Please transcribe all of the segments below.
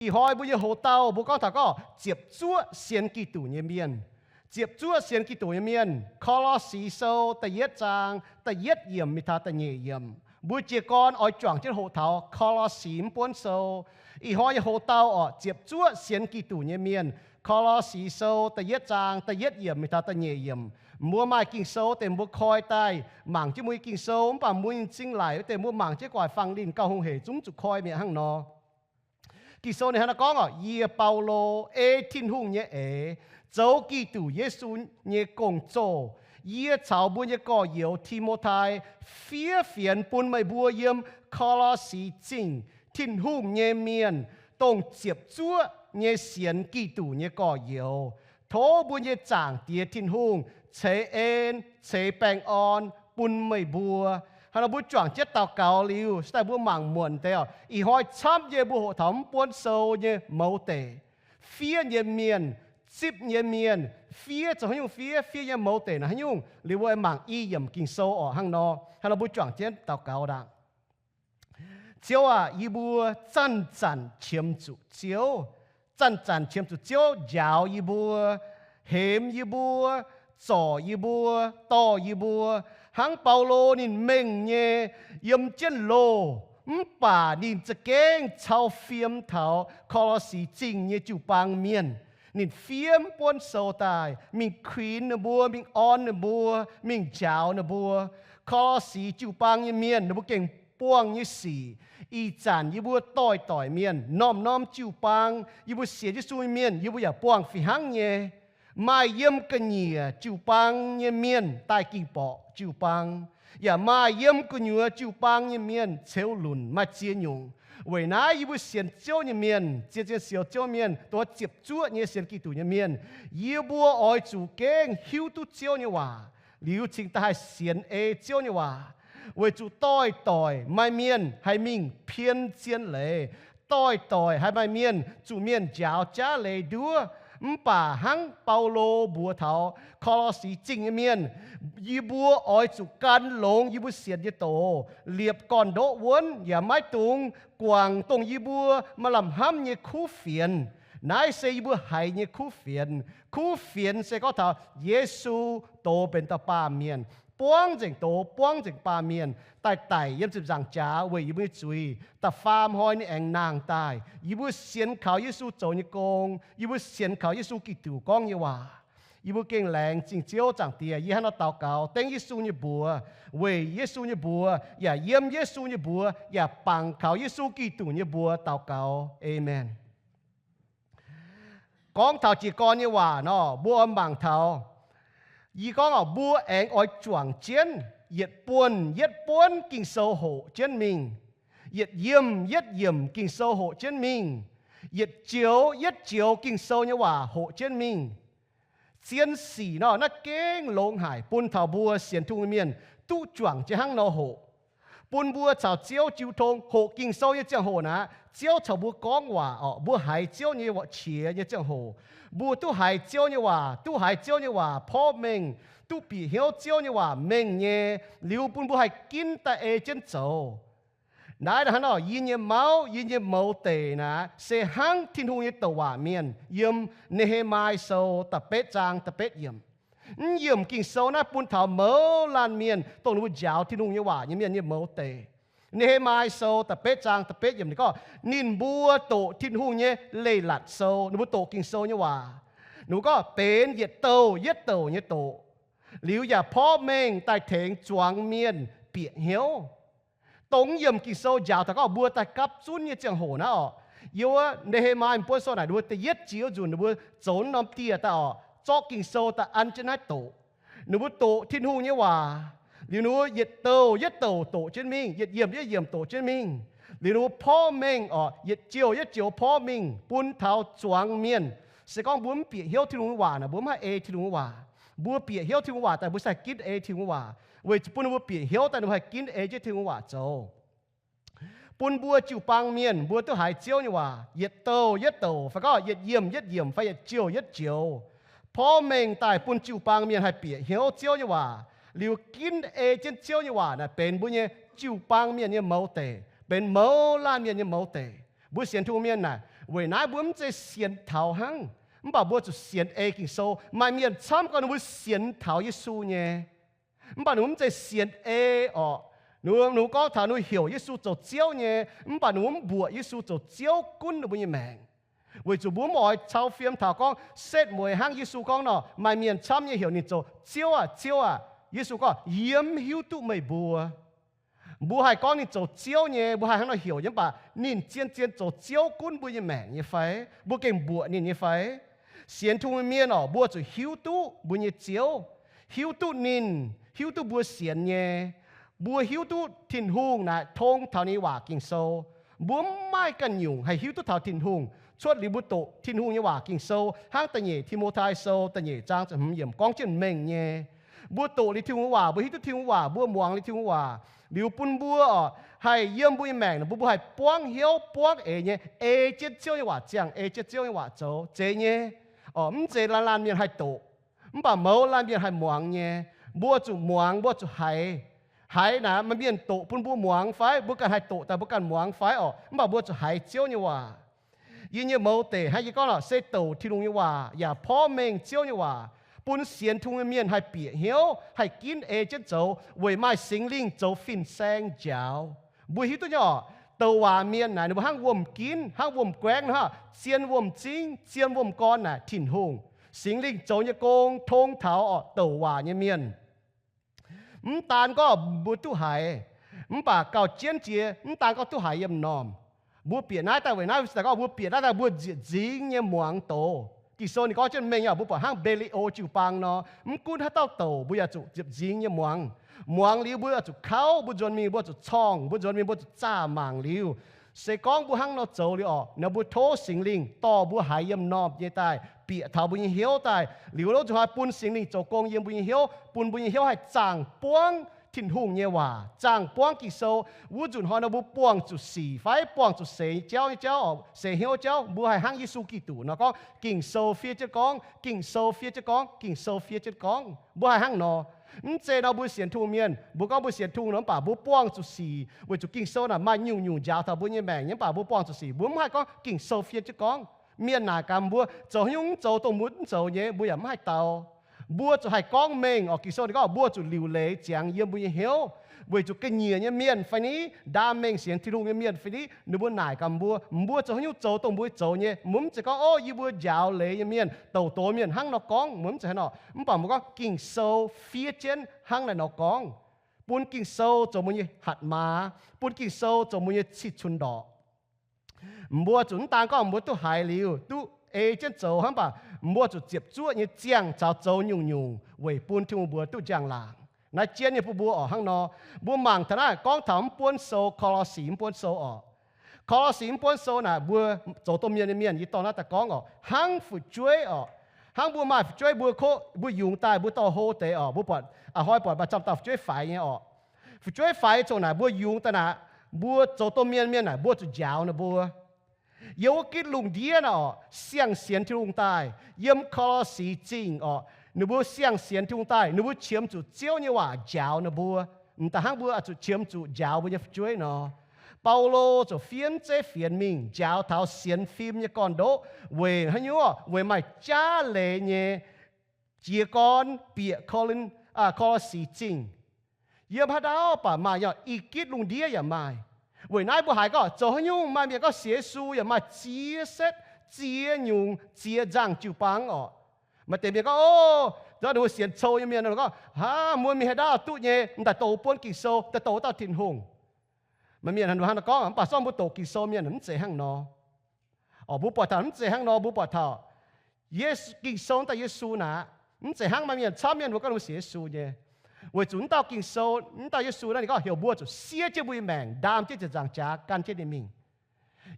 Ih hnoi mbuo nyei hoc-dauh mbuo gorngv taux gorngv ziepc zuoqv sienx Giduc nyei mienh. Ziepc zuoqv sienx Giduc nyei mienh. Ko^lo^si Sou da'yietv zaang da'yietv yiemc mingh taux da'nyeic yiemc. Mbuo jiez gorn oix juangc jienv hoqc taux Ko^lo^si mv buonv sou. Ih hnoi nyei hoc-dauh orqc, ziepc zuoqv sienx Giduc nyei mienh. Ko^lo^si Sou da'yietv zaang da'yietv yiemc mingh taux da'nyeic yiemc. Mbuo maaih Ging-Sou deix mbuo koi daaih, mangc jienv mbuo nyei Ging-Sou, mv baac mbuo nyei m'zing laic wuov deix mbuo mangc jienv gu'nguaaic fangx linh gauh hungh heic, zungv zuqc koi mi'aqv hnangv nor. Ging-Sou ninh hnangv naaiv gorngv orqc, Yie, Baulo, ei Tin-Hungh nyei eix, zoux Giduc Yesu nyei gong-zoh. Yie caux mbuo nyei gorx-youz, Ti^mo^tai, fiev fienx bun meih mbuo yiem Ko^lo^si Zingh Tin-Hungh nyei mienh, dongh ziepc zuoqv nyei sienx Giduc nyei gorx-youz. Tov mbuo nyei Zaangc Diex Tin-Hungh ceix en ceix baengh orn bun meih mbuo. Hnangv nor mbuo juangc jienv daux gaux liuz, se daaih mbuo mangc muonc deix orqc, ih hnoi camv nyei mbuo hoqc taux mv buonv sou nyei mouz deic, fiev nyei mienh, zipv nyei mienh, fiev zoux haaix nyungc fiev, fiev nyei mouz deic naaic haaix nyungc. Liuz mbuo mangc i yiemc Ging-Sou orqc, hnangv nor, hnangv nor mbuo juangc jienv daux gaux ndaangc. Ziouv aac, yie mbuo zanc-zanc qiemx zuqc Ziouv. Zanc-zanc qiemx zuqc Ziouv njaaux yie mbuo, hemx yie mbuo, zorc yie mbuo, dorh yie mbuo, hnangv Baulo ninh mengh nyei, yiem jienv loh, mv baac ninh za'gengh cau fiem taux Ko^lo^si Zingh nyei jiu-baang mienh. Ninh fiev mv buonv sou daaih, mingh kuinx ninh mbuo, mingh orn ninh mbuo, mingh njaaux ninh mbuo. Ko^lo^si jiu-baang nyei mienh, ninh mbuo gengh buangh nyei sic, ih zanc yie mbuo doix-doic mienh, norm-norm jiu-baang, yie mbuo sienx Yesu nyei mienh, yie mbuo yaac buangh fih hnangv nyei. Maaih yiem ga'nyiec jiu-baang nyei mienh daaih ging borqc jiu-baang, yaac maaih yiem gu'nyuoz jiu-baang nyei mienh ceux lunc maaih ziex nyungc. Weic naaiv yie mbuo sienx Ziouv nyei mienh, zien-zien sienx Ziouv mienh, dongh ziepc zuoqv nyei sienx Giduc nyei mienh, yie mbuo oix zuqc gengh hiuv duqv Ziouv nyei waac, liuz cingx daaih haih sienx ei Ziouv nyei waac, weic zuqc doix-doic maaih mienh haih mingh pien zien leiz, doix-doix haih maaih mienh zuqc mienh njaaux jaav leiz nduov. Mv baac hnangv Baulo mbuox taux Ko^lo^si Zingh nyei mienh, yie mbuo oix zuqc gan longx yie mbuo sienx nyei doz, liepc gorn-ndoqv wuonv, yaac maiv dungx guangc dongh yie mbuo maaih lamh hnamv nyei kuv fienx. Naaiv se yie mbuo haiz nyei kuv fienx. Kuv fienx se gorngv taux Yesu doz benx dauh baamh mienh, buangv nzengc doz, buangv nzengc baamh mienh, daaih daic yiem ziepc nzaangc jaax weic yie mbuo nyei zuiz, da'faam hnoi ninh aengx nangh daaih. Yie mbuo sienx kaux Yesu zoux nyei gong. Yie mbuo sienx kaux Yesu Giduc gorngv nyei waac. Yie mbuo gengh laengz zingh Ziouv Zaangc Diex. Yie hnangv nor daux gaux dengv Yesu nyei mbuox, weic Yesu nyei mbuox, yaac yiem Yesu nyei mbuox, yaac bangc kaux Yesu Giduc nyei mbuox daux gaux. Aamen. Gorngv taux jiez gorn nyei waac nor, mbuo oix mangc taux, yie gorngv orqc, mbuo aengx oix juangc jienv yietc buonc yietc buonv Ging-Sou hoqc jienv mingh, yietc yiemc yietc yiemc Ging-Sou hoqc jienv mingh, yietc joux yietc joux Ging-Sou nyei waac hoqc jienv mingh. Zien sic nor, naaiv gengh longx haic bun taux mbuo sienx Tin-Hungh nyei mienh duqv juangc jienv hnangv nor hoqc. Bun mbuo caux Ziouv jiu tong. Hoqc Ging-Sou nyei ziangh hoc naaic, Ziouv caux mbuo gorngv waac orqc, mbuo haiz Ziouv nyei qiex nyei ziangh hoc, mbuo duqv haiz Ziouv nyei waac, duqv haiz Ziouv nyei waac porv mengh, duqv bieqc hnyouv Ziouv nyei waac mengh nyei, liuz bun mbuo haih ginv daaih ei jienv zoux. Naaiv hnangv nor, yie nyei mauv, yie nyei mouz deic naaic se hnangv Tin-Hungh nyei douc waac mienh yiem Ne^he^mai Sou da'betv zaang da'betv yiemc. Mv yiemc Ging-Sou naaiv bun taux mouz laanh mienh, dongh ninh mbuo njaaux Tin-Hungh nyei waac nyei mienh nyei mouz deic. Ne^he^mai Sou da'betv zaang da'betv yiemc ninh gorngv, ninh mbuo doqc Tin-Hungh nyei leiz-latc sou, ninh mbuo doqc Ging-Sou nyei waac. Ninh mbuo gorngv benx yietc douh yietc douh nyei doqc, liuz yaac porv mengh daaih tengx zuangx mienh bieqc hnyouv. Dongh yiemc Ging-Sou njaaux taux gorngv mbuo daaih gapv zunv nyei ziangh hoc naaiv orqc, yiem wuov Ne^he^mai buonv sou naaic, ninh mbuo da'yietv jiex wuov nzunc ninh mbuo zoux norm dieh daaih orqc, zorqv Ging-Sou daaih an jienv naaiv doqc. Ninh mbuo doqc Tin-Hungh nyei waac, liuz ninh mbuo yietc douh yietc douh doqc jienv mingh, yietc yiemc yietc yiemc doqc jienv mingh. Liuz ninh mbuo porv mengh orqc, yietc joux yietc joux porv mingh bun taux zuangx mienh. Se gorngv mbuo mv bieqc hnyouv Tin-Hungh nyei waac naaic, mbuo mv haih ei Tin-Hungh nyei waac. Mbuo bieqc hnyouv Tin-Hungh waac daaih, mbuo se haih ginv ei Tin-Hungh waac. Weic zuqc bun ninh mbuo bieqc hnyouv daaih, ninh mbuo haih ginv ei jienv Tin-Hungh nyei waac zoux. Bun mbuo jiu-baang mienh, mbuo duqv haiz Ziouv nyei waac yietc douh yietc douh, fai gorngv yietc yiemc yietc yiemc, fai yietc joux yietc joux, porv mengh daaih bun jiu-baang mienh haih bieqc hnyouv Ziouv nyei waac, liuz ginv ei jienv Ziouv nyei waac naaic benx mbuo nyei jiu-baang mienh nyei mouz deic, benx mouz laanh mienh nyei mouz deic. Mbuo sienx Tin-Hungh mienh naaic, Weic naaiv mbuo mv zeiz sienx taux hnangv, mv baac mbuo zuqc sienx ei Ging-Sou. Maaih mienh camv gorngv ninh mbuo sienx taux Yesu nyei, mv baac ninh mbuo mv zeiz sienx ei orqc. Ninh mbuo gorngv taux ninh mbuo heuc Yesu zoux Ziouv nyei, mv baac ninh mbuo mv mbuoqc Yesu zoux Ziouv gunv ninh mbuo nyei maengc. Weic zuqc mbuo mv oix cau fiem taux gorngv setv mueiz hnangv Yesu gorngv nor, maaih mienh camv nyei heuc ninh zoux Ziouv aah, Ziouv aah. Yesu gorngv, yie mv hiuv duqv meih mbuo. Mbuo haih gorngv ninh zoux Ziouv nyei, mbuo haih hnangv nor heuc nyei, mv baac ninh zien-zien zoux Ziouv gunv mbuo nyei maengc nyei fai? Mbuo gengh mbuoqc ninh nyei fai? Sienx Tin-Hungh nyei mienh orqc, mbuo zuqc hiuv duqv mbuo nyei Ziouv, hiuv duqv ninh, hiuv duqv mbuo sienx nyei. Mbuo hiuv duqv Tin-Hungh naaic tong taux ninh nyei waac Ging-Sou. Mbuo mv maaih ganh nyungc haih hiuv duqv taux Tin-Hungh cuotv liuz mbuo doqc Tin-Hungh nyei waac Ging-Sou hnangv da'nyeic Ti^mo^tai Sou da'nyeic zaang ziepc hmz yiemc gorngv jienv mengh nyei. Mbuo doqc liuz Tin-Hungh nyei waac, mbuo hiuv duqv Tin-Hungh waac, mbuo muangx liuz Tin-Hungh waac liuz bun mbuo orqc, haih yiem mbuo nyei maengc naaic mbuo, mbuo haih buangv hnyouv buangv eix nyei ei jienv Ziouv nyei waac ziangh, ei jienv Ziouv nyei waac zoux zeiz nyei. Orqc, mv zeiz laanh laanh mienh haih doqc, mv baac mouz laanh mienh haih muangx nyei. Mbuo zuqc muangx, mbuo zuqc haiz. Haiz naaic maaih mienh doqc bun mbuo muangx fai? Mbuo ganh haih doqc daaih mbuo ganh muangx fai orqc? Mv baac mbuo zuqc haiz Ziouv nyei waac. Yie nyei mouz deic hnangv yie gorngv lorqc, se douc Tin-Hungh nyei waac yaac porv mengh Ziouv nyei waac, bun sienx Tin-Hungh nyei mienh haih bieqc hnyouv, haih ginv ei jienv zoux weic maaih Singx Lingh zoux fin-saeng njaaux. Mbuo hiuv duqv nyei orqc, douc waac mienh naaic ninh mbuo hnangv wuom-ginv, hnangv wuom-guaengv hnangv, zien wuom-zingv, zien wuom-gorn naaic Tin-Hungh. Singx Lingh zoux nyei gong tong taux orqc douc waac nyei mienh. Mv daan gorngv mbuo duqv haiz, mv baac gauh jienv jiex mv daan gorngv duqv haiz yiem m'normh. Mbuo bieqc naaiv daaih weic naaiv, gorngv mbuo bieqc naaiv daaih mbuo nzieqc nzingx nyei muangx doz. Ging-Sou ninh gorngv jienv mengh nyei, mbuo buatc hnangv Mbe^li^o jiu-baang nor, mv gunv haaix dauh douc mbuo yaac zuqc nzieqc nzingx nyei muangx. Muangx liuz mbuo yaac zuqc kauv, mbuo nzuonx mingh mbuo zuqc corngh, mbuo nzuonx mingh mbuo zuqc zaah mangc liuz. Se gorngv mbuo hnangv nor zoux liuz orqc, naaiv mbuo tov Singx Lingh dorh mbuo haiz yiem m'normh nyei daaih, bieqc taux mbuo nyei hnyouv daaih, liuz lov nzunc hnoi bun Singx Lingh zoux gong yiem mbuo nyei hnyouv, bun mbuo nyei hnyouv haih zaangh buangv Tin-Hungh nyei waac, zaangh buangv Ging-Sou. Wuov nzunc hnoi nor mbuo buangh zuqc sic fai buangh zuqc seix jauv nyei jauv, seix hnyouv jauv, mbuo haih hnangv Yesu Giduc nor gorngv, Ging-Sou fiev jienv gorngv, Ging-Sou fiev jienv gorngv, Ging-Sou fiev jienv gorngv. Mbuo haih hnangv nor. Mv zeiz nor mbuo sienx Tin-Hungh mienh, mbuo gorngv mbuo sienx Tin-Hungh nor, mv baac mbuo buangh zuqc sic, weic zuqc Ging-Sou naaic maaih nyungc-nyungc njaaux taux mbuo nyei maengc nyei, mv baac mbuo buangh zuqc sic, mbuo mv haih gorngv Ging-Sou fiev jienv gorngv. Mienh naaic gaax mbuo, zoux haaix nyungc mv zoux dongh mbuo mv zoux nyei, mbuo yaac mv haih dau. Mbuo zuqc haih gorngv mengh orqc. Ging-Sou ninh gorngv mbuo zuqc liuc leiz ziangx yiem mbuo nyei hnyouv, weic zuqc ga'nyiec nyei mienh fai niv, ndaam mengh sienx Tin-Hungh nyei mienh fai niv, ninh mbuo naaic gaax mbuo, mbuo zoux haaix nyungc zoux dongh mbuo zoux nyei. Mbuo mv zeiz gorngv, o, yie mbuo njaaux leiz nyei mienh, douc doz mienh hnangv nor gorngv, mbuo mv zeiz hnangv nor. Mv baac mbuo gorngv Ging-Sou fiev jienv hnangv naaiv nor gorngv, bun Ging-Sou zoux mbuo nyei hatc maaz, bun Ging-Sou zoux mbuo nyei cih cun-ndorqc. Mbuo zuqc mv daan gorngv mbuo duqv haiz liuz duqv ei jienv zoux hnangv, mv baac mbuo zuqc ziepc zuoqv nyei ziangh caux zoux nyungc-nyungc weic bun Tin-Hungh mbuox duqv njang-laangc. Naaiv jienv nyei bun mbuo orqc hnangv nor. Mbuo mangc taux naaiv gorngv taux mv buonv sou, Ko^lo^si mv buonv sou orqc. Ko^lo^si mv buonv sou naaic mbuo zoux domh mienh nyei mienh, yie dorh naaiv daaih gorngv orqc, hnangv fu'jueiv orqc. Hnangv mbuo maaih fu'jueiv mbuo koqv, mbuo yungz daaih mbuo dorh hlo deix orqc, mbuo buatc, a'hnoi buatc maaih camv dauh fu'jueiv faix nyei orqc. Fu'jueiv faix nyei zongh naaic mbuo yungz daaih naaic, mbuo zoux domh mienh mienh naaic mbuo zuqc njaaux ninh mbuo. Yiem wuov gitv lungh ndiev naaic orqc, siang-sienx Tin-Hungh daaih, yiem Ko^lo^si Zingh orqc, ninh mbuo siang-sienx Tin-Hungh daaih, ninh mbuo qiemx zuqc Ziouv nyei waac njaaux ninh mbuo. M'daaih hnangv mbuo oix zuqc qiemx zuqc njaaux mbuo nyei fu'jueiv nor, Baulo ziouc fiev zeiv fienx mingh njaaux taux sienx fim nyei gorn-ndoqv weic haaix nyungc? Weic maaih jaav leiz nyei jiez gorn bieqc Ko^lin, Ko^lo^si Zingh. Yiem haaix ndau baac maaih, yaac i gitv lungh ndiev yaac maaih. Weic naaiv mbuo haiz gorngv zoux haaix nyungc maaih mienh gorngv sienx Yesu yaac maaih ziex setv, ziex nyungc, ziex nzangh jiu-baang orqc. Maaih deix mienh gorngv, o, ninh mbuo sienx cou nyei mienh gorngv, haa, mbuo mingh haaix ndau duqv nyei, m'daaih douc buonv Ging-Sou, daaih douc dauh Tin-Hungh. Maaih mienh hnangv nor gorngv, mv baac zorqv mbuo douc Ging-Sou mienh mv zeiz hnangv nor. Orqc, mbuo buatc taux mv zeiz hnangv nor, mbuo buatc taux Yesu, Ging-Sou daaih Yesu naaic, mv zeiz hnangv maaih mienh camv mienh mbuo gorngv mbuo sienx Yesu nyei. Weic zuqc mv dauh Ging-Sou, mv dauh Yesu naaiv ninh gorngv heuc mbuo zuqc siev jienv mbuo nyei maengc, ndaam jienv ziepc nzaangc jaax gan jienv ninh mingh.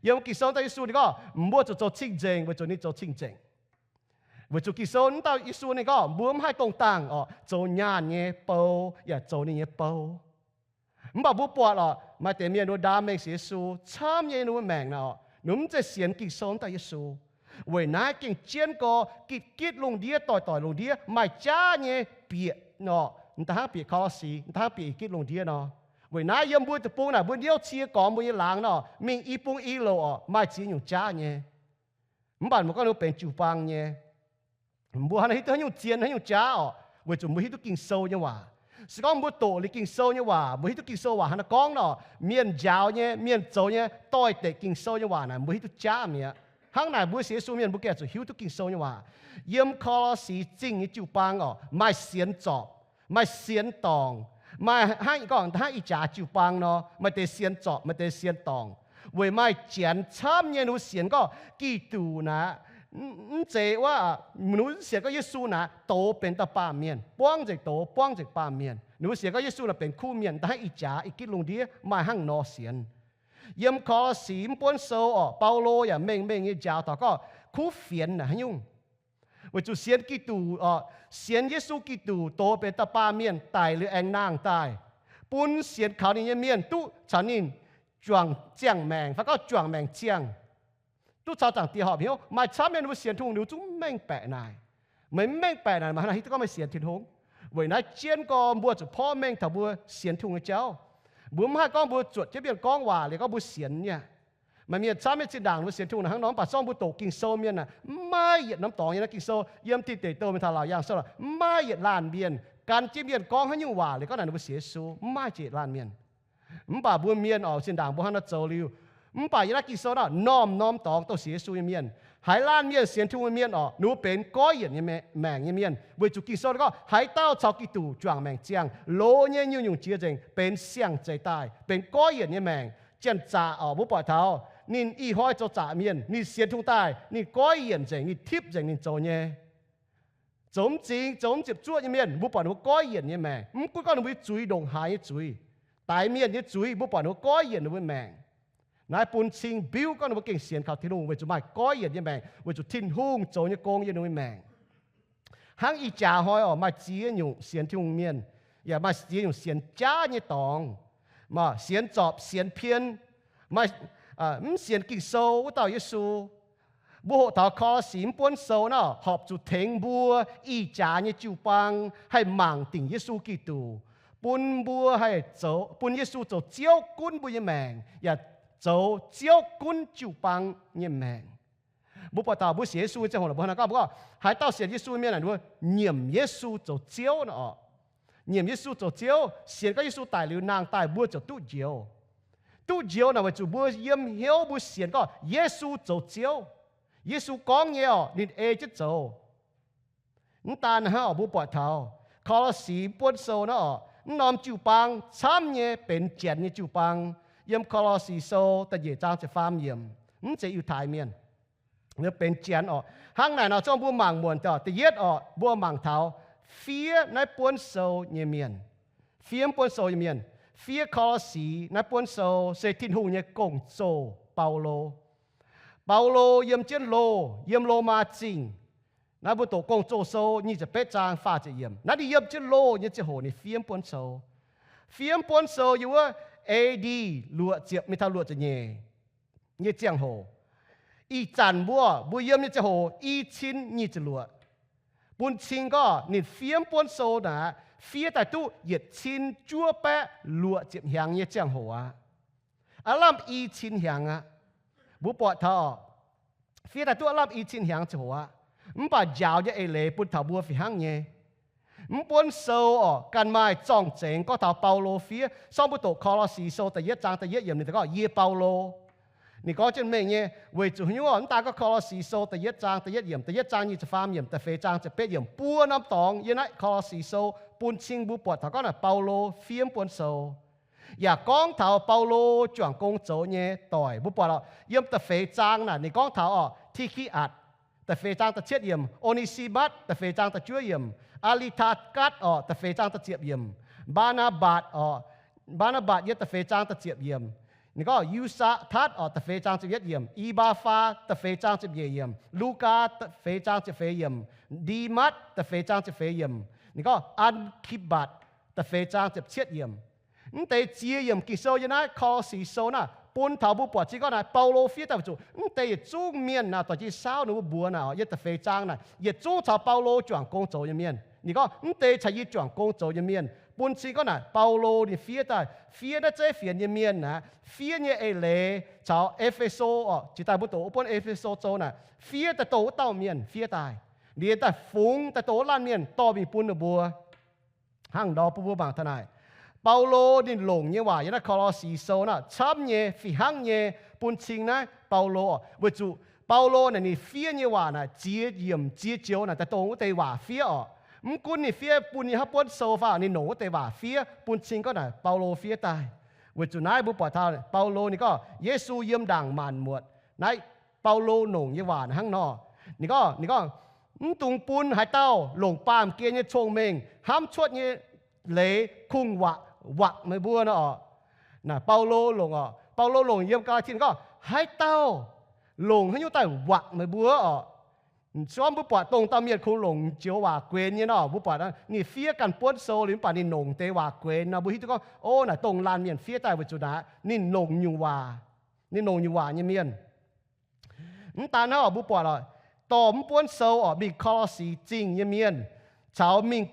Yiem Ging-Sou daaih Yesu ninh gorngv mbuo zuqc zoux cing-nzengc weic zuqc ninh zoux cing-nzengc. Weic zuqc Ging-Sou mv dauh Yesu ninh gorngv mbuo mv haih dongh dangh orqc zoux nyaanh nyei bou yaac zoux ninh nyei bou. Mv baac mbuo buatc orqc, maaih deix mienh ninh mbuo ndaam mengh sienx Yesu camv nyei ninh mbuo maengc naaic orqc, ninh mbuo mv zeiz sienx Ging-Sou daaih Yesu. Weic naaiv gengh jienv gorx gitv gitv lungh ndiev doic doic lungh ndiev maaih jaav nyei bieqc orqc, m'daaih hnangv bieqc Ko^lo^si, m'daaih hnangv bieqc i gitv lungh ndiev nor. Weic naaiv yiem mbuo deic-bung naaic mbuo niouv cie gormx mbuo nyei laangz nor, mingh i bung i louc orqc, maaih ziex nyungc jaav nyei. Mv baac mbuo gorngv ninh mbuo benx jiu-baang nyei. Mbuo hnangv naaic hiuv duqv haaix nyungc zien, haaix nyungc jaav orqc? Weic zuqc mbuo hiuv duqv Ging-Sou nyei waac. Se gorngv mbuo doqc liuz Ging-Sou nyei waac, mbuo hiuv duqv Ging-Sou waac hnangv naaiv gorngv nor, mienh njaaux nyei, mienh zoux nyei, doix-dekc Ging-Sou nyei waac naaic, mbuo hiuv duqv jaav mi'aqv. Hnangv naaic, mbuo sienx Yesu mienh mbuo gengh zuqc hiuv duqv Ging-Sou nyei waac. Yiem Ko^lo^si Zingh nyei jiu-baang orqc, maaih sienx zorpc, maaih sienx dorngc, maaih hnangv gorngv hnangv ih jaax jiu-baang nor, maaih deix sienx zorpc, maaih deix sienx dorngc. Weic maaih janx camv nyei ninh mbuo sienx gorngv Giduc naaic, mv zeiz wuov, ninh mbuo sienx gorngv Yesu naaic douz benx dauh baamh mienh, buangv nzengc douz, buangv nzengc baamh mienh. Ninh mbuo sienx gorngv Yesu naaic benx kuv mienh, hnangv ih jaax ih gitv lungh ndiev maaih hnangv nor sienx. Yiem Ko^lo^si mv buonv sou orqc, Baulo yaac mengh mengh nyei njaaux taux gorngv kuv fienx naaic haaix nyungc. Weic zuqc sienx Giduc orqc, sienx Yesu Giduc douz benx dauh baamh mienh daic liuz aengx nangh daaih, bun sienx kaux ninh nyei mienh duqv caux ninh juangc ziangh maengc, fai gorngv juangc maengc ziangh, duqv caux Zaangc Diex horpc hnyouv. Maaih camv mienh mbuo sienx Tin-Hungh ninh zungv mv mengh baeqc naaic. Meih mv mengh baeqc naaic, meih hnangv naaic hiuv duqv gorngv meih sienx Tin-Hungh. Weic naaiv jienv gorn mbuo zuqc porv mengh taux mbuo sienx Tin-Hungh nyei jauv. Mbuo mv haih gorngv mbuo zuotc jienv mienh gorngv waac liuz gorngv mbuo sienx nyei. Maaih mienh camv mienh zinh ndaangc mbuo sienx Tin-Hungh hnangv nor, mv baac zorngv mbuo doqc Ging-Sou mienh aah, mv maaih yietc norm dorngx yiem naaiv Ging-Sou, yiem Tin Deic Douh mingh taux Laauc Yaangh Sou, mv maaih yietc laanh mienh gan jienv mienh gorngv haaix nyungc waac liuz gorngv naaic ninh mbuo sienx Yesu, mv maaih jiex laanh mienh. Mv baac mbuo mienh orqc, zinh ndaangc mbuo hnangv naaiv zoux liuz, mv baac yiem naaiv Ging-Sou naaic norm-norm dorngx douh sienx Yesu nyei mienh. Haaix laanh mienh sienx Tin-Hungh nyei mienh orqc, ninh mbuo benx goiv yienc nyei maengc nyei mienh, weic zuqc Ging-Sou gorngv haaix dauh caux Giduc juangc maengc ziangh, loz nyei nyungc-nyungc jiex nzengc benx siang-zeix daaih, benx goiv yienc nyei maengc. Janx-zaqc orqc, mbuo buatc taux ninh ih hnoi zoux zaqc mienh, ninh sienx Tin-Hungh daaih ninh goiv yienc nzengc, ninh tipv nzengc ninh zoux nyei. Zoux mv zingx, zoux mv ziepc zuoqv nyei mienh, mbuo buatc ninh mbuo goiv yienc nyei maengc. Mv gunv gorngv ninh mbuo nyei zuiz ndongc haaix nyei zuiz, daix mienh nyei zuiz, mbuo buatc ninh mbuo goiv yienc ninh mbuo maengc. Naaiv bun cing biuv gorngv ninh mbuo gengh sienx kaux Tin-Hungh weic zuqc maaih goiv yienc nyei maengc, weic zuqc Tin-Hungh zoux nyei gong yiem ninh mbuo maengc. Hnangv ih jaax hnoi orqc, maaih ziex nyungc sienx Tin-Hungh mienh, yaac maaih ziex nyungc sienx jaav nyei dorngx. Sienx zorpc, sienx pien, maaih mv sienx Ging-Sou wuov dauh Yesu. Mbuo hoqc taux Ko^lo^si mv buonv sou naaiv horpc zuqc tengx mbuo ih jaax nyei jiu-baang haih mangc dingc Yesu Giduc, bun mbuo haih zoux, bun Yesu zoux Ziouv gunv mbuo nyei maengc, yaac zoux Ziouv gunv jiu-baang nyei maengc. Mbuo buatc taux mbuo sienx Yesu nyei ziangh hoc, mbuo hnangv gorngv, mbuo gorngv haaix dauh sienx Yesu mienh naaic, mbuo nyiemc Yesu zoux Ziouv nor orqc. Nyiemc Yesu zoux Ziouv, sienx gorngv Yesu daic liuz nangh daaih mbuo ziouc duqv njoux. Duqv njoux naaic weic zuqc mbuo yiem hnyouv mbuo sienx gorngv Yesu zoux Ziouv. Yesu gorngv nyei orqc, ninh ei jienv zoux. Mv daan hnangv orqc, mbuo buatc taux Ko^lo^si buonv sou naaiv orqc, mv norm jiu-baang camv nyei benx janx nyei jiu-baang. Yiem Ko^lo^si sou da'nyeic zaang ziepc faam yiemc, mv zeiz Yiutai mienh, benx janx orqc. Hnangv naaic nor, zorngv mbuo mangc muonc daaih, da'yietv orqc, mbuo mangc taux fiev naaiv buonv sou nyei mienh. Fiev buonv sou nyei mienh. Fiev Ko^lo^si naaiv buonv sou se Tin-Hungh nyei gong-zoh, Baulo. Baulo yiem jienv loh, yiem Lomaa Zingh. Naaiv mbuo doqc Gong-Zoh sou nyic ziepc betv zaang faah ziepc yiemc. Naaiv ninh yiem jienv loh nyei ziangh hoc ninh fiev buonv sou. Fiev buonv sou yiem wuov A D luoqc ziepc mingh taux luoqc ziepc nyeic nyei ziangh hoc. Ih zanc mbuo, mbuo yiem nyei ziangh hoc i cin nyic ziepc luoqc. Bun cing gorngv ninh fiev buonv sou naaic, fiev daaih duqv yietc cin juov baeqv luoqc ziepc hnyangx nyei ziangh hoc aqv. Aav lamh i cin hnyangx aqv. Mbuo buatc taux fiev daaih duqv aav lamh i cin hnyangx ziangh hoc aqv. Mv baac njaaux nyei eix leiz bun taux mbuo fih hnangv nyei. Mv buonv sou orqc, ganh maaih zorng-zengx gorngv taux Baulo fiev. Sorng mbuo doqc Ko^lo^si sou da'yietv zaang da'yietv yiemc, ninh gorngv, Yie Baulo. Ninh gorngv jienv mengh nyei, weic zuqc haaix nyungc orqc, mv daan gorngv Ko^lo^si sou da'yietv zaang da'yietv yiemc, da'yietv zaang nyic ziepc faam yiemc, da'feix zaang ziepc betv yiemc, buo norm dorngx yiem naaiv Ko^lo^si sou bun cing mbuo buatc taux gorngv naaic Baulo fiev buonv sou. Yaac gorngv taux Baulo juangc gong zoux nyei doic. Mbuo buatc orqc, yiem da'feix zaang naaic ninh gorngv taux orqc, Ti^ki^atc, da'feix zaang da'cietv yiemc, O^ni^si^matv, da'feix zaang da'juov yiemc, Aa^li^taa^gatv orqc, da'feix zaang da'ziepc yiemc, Mbaa^naa^mbatc orqc, Mbaa^naa^mbatc yiem da'feix zaang da'ziepc yiemc. Ninh gorngv Yu^saa^tatv orqc, da'feix zaang ziepc yietv yiemc, I^mbaa^faa, da'feix zaang ziepc nyeic yiemc, Lugaa, da'feix zaang ziepc feix yiemc, Ndi^matv, da'feix zaang ziepc feix yiemc. Ninh gorngv An^ki^mbatc, da'feix zaang ziepc cietv yiemc. Mv deix ziex yiemc Ging-Sou yiem naaiv Ko^lo^si sou naaiv bun taux mbuo buatc zingh gorngv naaic Baulo fiev daaih weic zuqc mv deix yietc zungv mienh naaic doic jin saauv ninh mbuo mbuox naaic, yiem da'feix zaang naaic yietc zungv caux Baulo juangc gong zoux nyei mienh. Ninh gorngv mv deix caux yie juangc gong zoux nyei mienh. bun cing gorngv naaic Baulo ninh fiev daaih, fiev naaiv zeiv fienx nyei mienh aqv, fiev nyei eix leiz caux E^fe^so orqc, jiex daaih mbuo doqc wuov buonv E^fe^so Sou naaic, fiev daaih dongh wuov dauh mienh fiev daaih, liemh daaih fungx daaih dongh wuov laanh mienh dorh mingh bun ninh mbuo. Hnangv nor bun mbuo mangc taux naaic, Baulo ninh longc nyei waac yiem naaiv Ko^lo^si Sou naaic camv nyei, fih hnangv nyei bun cing naaiv Baulo orqc. Weic zuqc Baulo naaic ninh fiev nyei waac naaic ziex yiemc ziex joux naaic daaih dongh wuov deix waac fiev orqc. Mv gunv ninh fiev bun nyei haaix buonv sou fai ninh longc wuov deix waac fiev bun cing gorngv naaic Baulo fiev daaih. Weic zuqc naaiv mbuo buatc taux Baulo ninh gorngv Yesu yiem ndaangc maanc muotc. Naaiv Baulo longc nyei waac hnangv nor. Ninh gorngv, ninh gorngv, mv dungx bun haaix dauh longc baamh gen nyei cong-mengh hnamv cuotv nyei leiz kungx-wakc, wakc meih mbuo nor orqc. Naaic Baulo longc orqc. Baulo longc yiem Gaa^laa^tie ninh gorngv, haaix dauh longc haaix nyungc daaih wakc meih mbuo orqc. Zorqv mbuo buatc dongh dauh mienh kungx longc joux waac guenx nyei nor, mbuo buatc ninh fiev ganh buonv sou liuz mv baac ninh longc deix waac guenx nor, mbuo hiuv duqv gorngv, o, naaic dongh laanh mienh fiev daaih weic zuqc naaic ninh longc nyungc waac, ninh longc nyungc waac nyei mienh. Mv daan hnangv orqc, mbuo buatc lorqc, dorh mv buonv sou orqc mingh Ko^lo^si Zingh nyei mienh caux mingh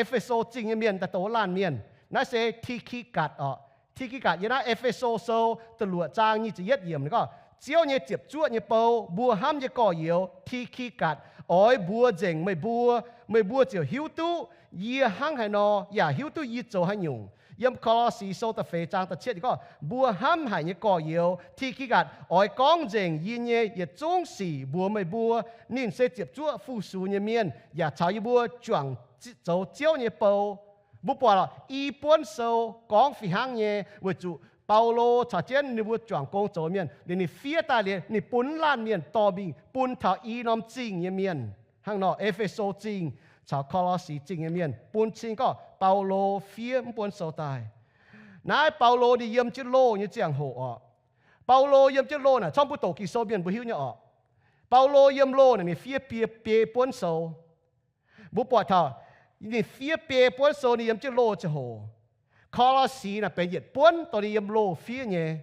E^fe^so Zingh nyei mienh daaih dongh wuov laanh mienh. Naaiv se Ti^ki^gatc orqc. Ti^ki^gatc yiem naaiv E^fe^so Sou da'luoqc zaang nyic ziepc yietv yiemc ninh gorngv, Ziouv nyei ziepc zuoqv nyei bou, mbuo hnamv nyei gorx-youz Ti^ki^gatc, oix mbuox nzengc meih mbuo. Meih mbuo ziouc hiuv duqv yie hnangv haaix nor, yaac hiuv duqv yie zoux haaix nyungc. Yiem Ko^lo^si Sou da'feix zaang da'cietv ninh gorngv, mbuo hnamv haic nyei gorx-youz Ti^ki^gatc oix gorngv nzengc yie nyei yietc zungv sic mbuox meih mbuo. Ninh se ziepc zuoqv fu-sux nyei mienh, yaac caux yie mbuo juangc zoux Ziouv nyei bou. Mbuo buatc lorqc, i buonv sou gorngv fih hnangv nyei, weic zuqc Baulo caux jienv ninh mbuo juangc gong zoux mienh liuz, ninh fiev daaih liuz, ninh bun laanh mienh dorh mingh bun taux i norm zingh nyei mienh. Hnangv nor, E^fe^so Zingh caux Ko^lo^si Zingh nyei mienh bun cing gorngv Baulo fiev mv buonv sou daaih. Naaiv Baulo ninh yiem jienv loh nyei ziangh hoc orqc. Baulo yiem jienv loh naaic, corc mbuo doqc Ging-Sou mienh mbuo hiuv nyei orqc. Baulo yiem loh naaic ninh fiev biei, biei buonv sou. Mbuo buatc taux ninh fiev biei buonv sou ninh yiem jienv loh ziangh hoc. Ko^lo^si naaic benx yietc buonv dongh ninh yiem loh fiev nyei.